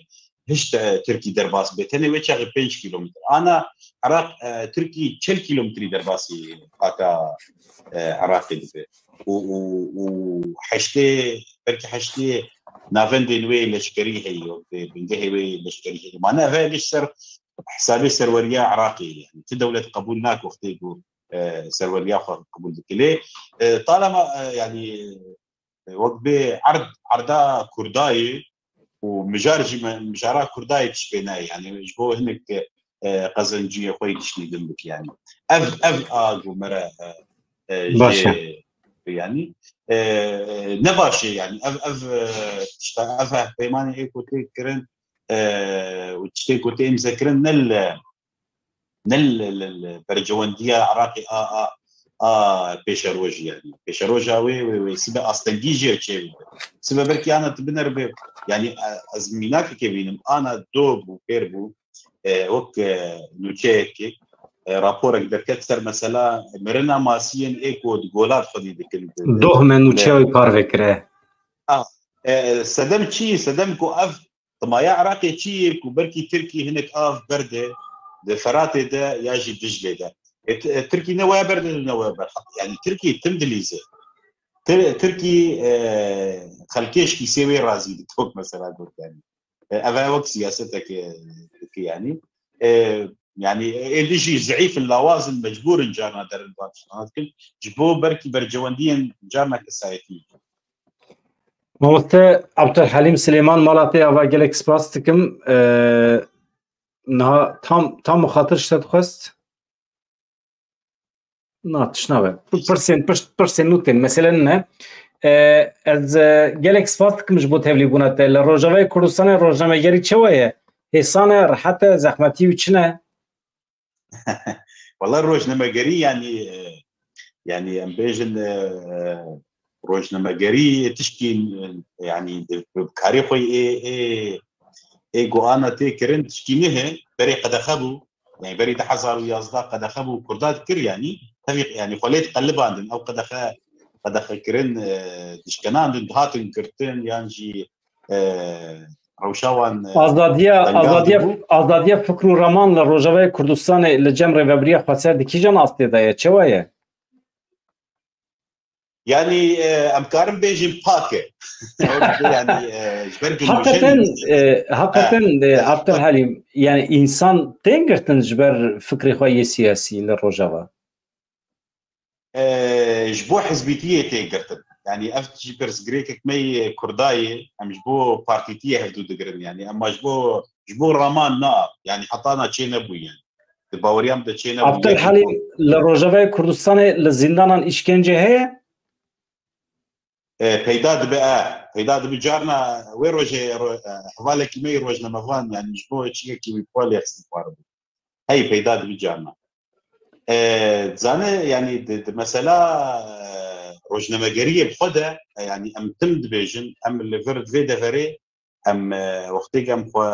hişt, e, Tirkî derbas be. Tenê wê çaxê pênc kîlometre. Ana Iraq, e, Tirkî çil kîlometrî derbasî xaka, e, Iraqê dibe. Û, û, û heştê, belkî heştê navendên wê leşkerî heye, wek bê bingehê wê leşkerî heye. Ma ne, ev heye ji ser hesabê serweriya Iraqê, yanî ti dewlet qebûl nake wextê ku, e, serweriya xwe qebûl dike. Lê, e, talema, e, yanî, e, wek bê erd, erda Kurdayê û mijar jî me-, mijara Kurdayê tişt pê nayê. Yanî ji bo hinek, e, qezenciyê xwe yê tiştî din bike, yanî. Ev, ev a ku me re, e, e, Baş jê, e. yanî, e, e, ne baş e, yanî. Ev, ev, e, tişta, ev hevpeymanê ê ku tê kirin, e, û tiştê ku tê îmze kirin ne li, ne li, li, li berjewendiya Iraqê a, a, a pêşerojî, yanî pêşeroja wê, wê, wê sibe astengî jê çêbû. Sibe belkî ana tu bineribe, yanî, e, ez mînakekê bînim, ana do bû, pêr bû, e, wek, e, nûçeyekê, e, raporek derket ser mesela mirina masiyên ê ku di golat xwedî dikin. Doh me nûçeya wî parve kire. A, e, sedem çi? Sedem ku ev Timaya Iraqê çi ye ku belkî Tirkî hinek av berde di Feratê de ya jî Diclê de. E, T-, e, Tirkî ne waya berde, ne waya ber. Yani Tirkî tim dilîze. Tir-, Tirkî, e, xelkê ji kîsê wê razî dike, wek mesela got yani. E, ev e wek siyasetek, e, dike yani. E, yani êdî jî zeîf in, lawaz in, mecbûr in carna derin van tiştana dikin. Ji bo belkî bercewendiyên carna kesayetî. Mamoste Abdulhalim Silêman, mala te ava, gelek spas dikim. Ee, niha tam, tam xatir ji te dixwest. Na, tişt nabe. Pirsên, pirs-, pirsên nû tên. Mesele ne. Ee, ez, e, gelek spas dikim ji bo tevlîbûna te. Li Rojavayê Kurdistanê rojnamegerî çawa ye? Hêsan e, rehet e, zehmetî wî çi ne? Wala rojnamegerî, yani, e, yani em bêjin, e, rojnamegerî tişkî, e, yani di, bi karê xwe ê, ê, ê ku ana tê kirin tişkî nihe, berê qedexe bû. Yani berî du hezar û yazdeh qedexe bû, Kurda dikir yani. Tevî yani xwe lê diqelibandin. Ew qedexe, qedexe kirin, e, dişkenandin, dihatin girtin, yan jî, e, rewşa wan, e, Azadiya, azadiya, azadiya fikr û raman li Rojavayê Kurdistanê li cem rêvebiriya xweser di kîjan astê de ye? Çawa ye? Yani, e, em karin bêjin pak e. Yani, e, ji ber ku Heqeten, nûjen e, heqeten, e, Abdulhalim, yani însan tên girtin ji ber fikrê xwe yê siyasî li Rojava? E, ji bo hizbîtiyê tê girtin. Yani ev jî pirsgirêkek me yê Kurda ye, em ji bo partîtiyê hevdû digirin. Yani em ji bo, ji bo raman na, yani heta na çê nebû yani. Di baweriya min de çê nebû. Abdulhalim, li Rojavayê Kurdistanê li zîndanan îşkence heye? E, peyda dibe, e, peyda dibe carna wê rojê ro-, e, hevalekî me yê rojnamevan, yani ji bo çiyekî wî xwe lê xistin xwaribû. Hey, peyda dibe carna. E, zane, yani di, di mesela, e, rojnamegeriyê bi xwe de, e, yani em tim dibêjin, em li vir vê deverê, em, e, wextê ku em xwe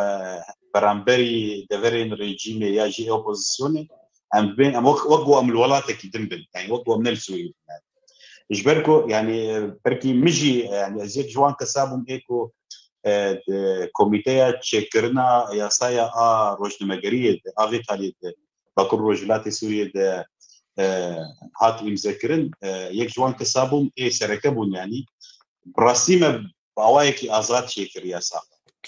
beramberî deverên rejîmê ya jî opozisyonê, em dibên, em wek, wek ku em li welatekî din bin, yani wek ku em ne li Sûriyê bin. Yani. Ji ber ku, yani, belkî min jî, yani ez yek ji wan kesa bûm ê ku, e, di komîteya çêkirina yasaya a rojnamegeriyê de, a vê taliyê de, Bakur Rojhilatê Sûriyê de, e, hat îmzekirin, e, yek ji wan kesa bûm ê sereke bûn, yani. Bi rastî me bi awayekî azad çêkir yasa.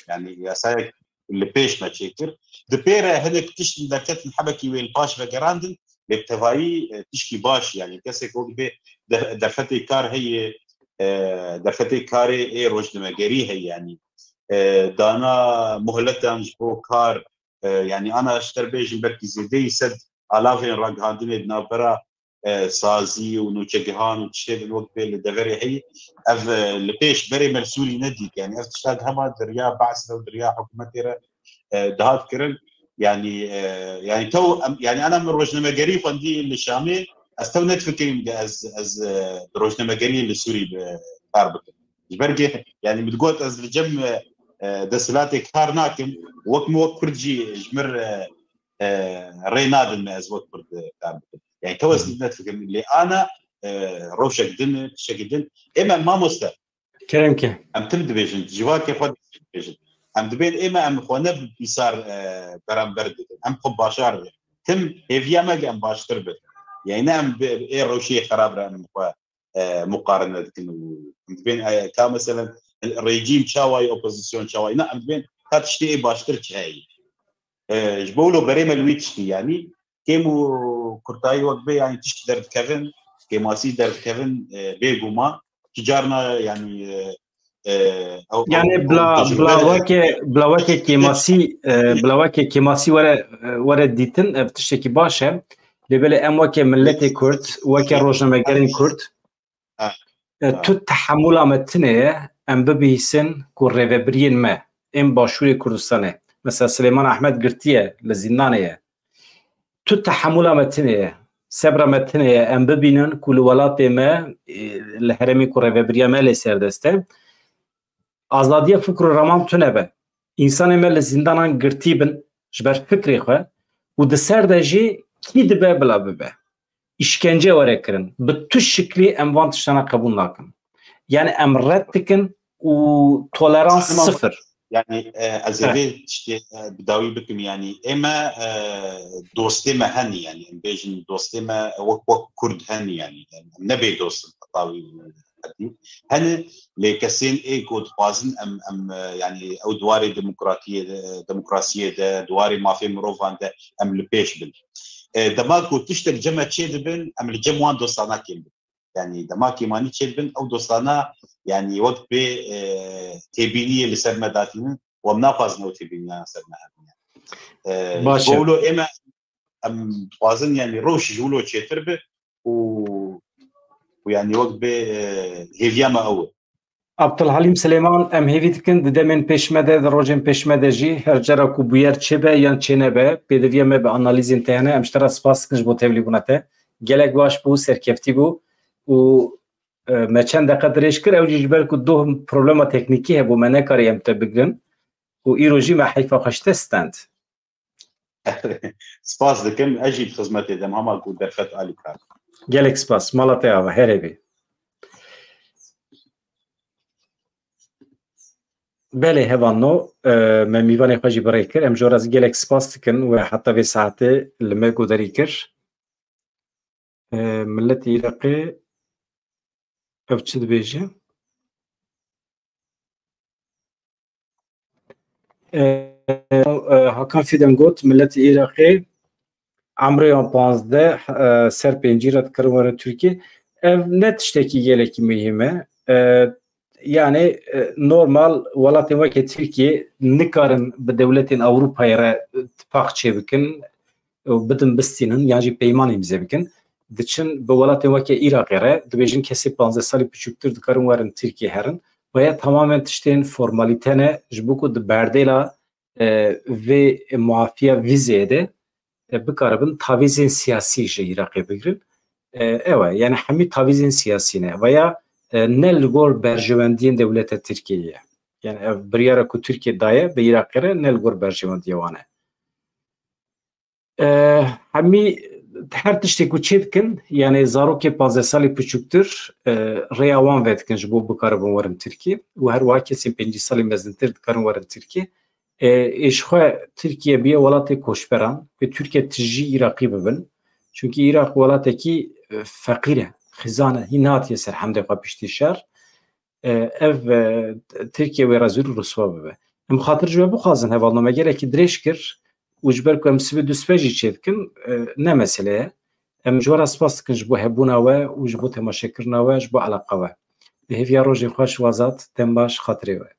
Yani yasayek li pêş me çêkir. Di pê re hinek tişt derketin, hebekî wê li paş vegerandin, lê bi tevayî, e, tişkî baş, yani kesek wek bê de-, derfetê kar heye, e, derfetê karê ê rojnamegerî heye, yani, e, dana muhletan ji bo kar, e, yani ana ji te re bêjim belkî zêdeyî sed alavên ragihandinê di navbera, e, sazî û nûçegihan û tiştê din wek bê li deverê heyî, ev, e, li pêş berê me li Sûrî nedît. Yani ev tişta di hema di riya Be'sê û di riya hikûmetê re, e, dihat kirin. Yani, e, yani tew, em, yani ana min rojnamegerî xwendî li Şamê, ez tew nedifikirîm ku ez, ez, e, bi rojnamegeriyê li Sûrî bi kar bikim. Ji ber ku, yani min digot ez li cem, e, e, desthilatê kar nakim, wek min wek Kurd jî ji min re, e, rê nadin me ez wek Kurd, e, kar bikim. Yani tew ez nedifikirim. Lê ana, e, rewşek din, tiştekî din. Ê me mamoste. Kerem ke. Em tim dibêjin, civakê xwe dibêjin. Em dibên ê me em xwe ne bi pîsar, e, beramber dikin. Em xwe başar dikin. Tim hêviya me ke em baştir bin. Yani ne em bi ê rewşê xerab re em xwe, e, muqarene dikin û em dibên, e, ka meselen rejîm çawa ye, opozisyon çawa ye. Ne, em dibên ka tiştê ê baştir çi heye. E, ji bo wilo berê me li wî tiştî, yanî kêm û kurtayî wek bê, yanî tişt derdikevin, kêmasî derdikevin, e, bêguman. Çi carna, yanî, e, e, ew, Yani ew, bila, ew tecrûbe bila de weke, bila weke kêmasî, e, bila weke kêmasî were, e, were dîtin, ev tiştekî baş e. Lê belê em weke miletê Kurd, weke rojnamegerên Kurd, Ha. e, Ha. tu tehemûla me tune ye, em bibihîsin ku rêvebiriyên me ên Başûrê Kurdistanê, mesela Silêman Ehmed girtiye, li zîndanê ye. Tu tehemûla me tune ye. Sebra me tune ye, em bibînin ku li welatê me, e, li herêmê ku rêvebiriya me lê serdest e, azadiya fikr û raman tune be. Însanê me li zîndanan girtî bin ji ber fikrê xwe û di ser de jî kî dibe bila bibe. Îşkence were kirin. Bi tu şiklî em van tiştana qebûl nakin. Yani em red dikin û tolerans Xanima, sifir. Yani, e, ez ê Evet. vê tiştê, e, bi dawî bikim, yani ê me, e, dostê me henî, yani em bêjin dostê me wek, wek Kurd henî, yani em ne bê dost in, bi dawî hetî. Hene lê kesên ê ku dixwazin em, em, e, yani ew di warê demokratiyê de, demokrasiyê de, di warê mafê mirovan de em li pêş bin. E, dema ku tiştek cem me çê dibin, em li cem wan dostana kêm bin. Yani dema kêmanî çê dibin, ew dostana, yani wek bê, e, têbîniyê li ser me datînin, û em naxwazin ew têbîniyan ser me hebin. E, Baş ji bo e. wilo ê me, em dixwazin, yani rewş ji wilo çêtir be û, û yani wek bê, e, hêviya me ew e. Abdulhalim Silêman, em hêvî dikin di demên pêş me de, di rojên pêş me de jî her cara ku bûyer çêbe yan çênebe, pêdiviya me bi analîzên te hene, em ji te re spas dikin ji bo tevlîbûna te. Gelek baş bû, serkeftî bû û, e, me çend deqe dirêj kir, ew jî ji ber ku doh problema teknîkî hebû, me nekarî em te bigirin û îro jî me heyfa xwe ji te stend. Spas dikim, ez jî di xizmetê de me, hema ku derfet alîkar. Gelek spas, mala te ava, herê bî. Belê hevalno, e, me mîvanê xwe jî bi rê kir. Em ji we re gelek spas dikin we heta vê saetê li me guderî kir. E, miletê Iraqê ev çi dibêje? E, e, Hakan Fidan got, miletê Iraqê emrê wan panzdeh, e, ser pêncî re dikarin werin Tirkiye. Ev ne tiştekî gelekî muhîm e. E, yani, e, normal welatên weke Tirkiye nikarin bi dewletên Ewropayê re tifaq çêbikin û bidin bistînin yan jî peyman îmze bikin. Diçin bi welatên weke Iraqê re, dibêjin kesê panzdeh salî piçûktir dikarin werin Tirkiye herin. Veya tamamen tiştên formalîte ne, ji bo ku di berdêla, e, vê muafiya vîzeyê de, e, bikaribin tavîzên siyasî ji Iraqê bigirin. E, ew e, yani hemî tavîzên siyasî ne. Veya, e, ne li gor berjewendiyên dewleta Tirkiyeyê ye. Yani ev biryara ku Tirkiye daye bi Iraqê re ne li gor berjewendiya wan e. E, hemî her tiştê ku çê dikin, yani zarokê panzdeh salî piçûktir, e, rêya wan vedikin ji bo bikaribin werin Tirkiye û her wiha kesên pêncî salî mezintir dikarin werin Tirkiye. E, ê ji xwe Tirkiye biye welatê koçberan, wê Tirkiye tijî Iraqî bibin. Çunkî Iraq welatekî, e, feqîr e, xizan e, hîn nehatiye ser hemdê xwe piştî şer. E, ev, e, Tirkiye wê re zû rûswa bibe. Em xatir ji we bixwazin, hevalno, me gelekî dirêj kir û ji ber ku em sibê duspe jî çêdikin, e, ne mesele ye. Em ji we re spas dikin ji bo hebûna we û ji bo temaşekirina we, ji bo eleqa we. Bi hêviya rojê xweş û azad, dem baş, xatirê we.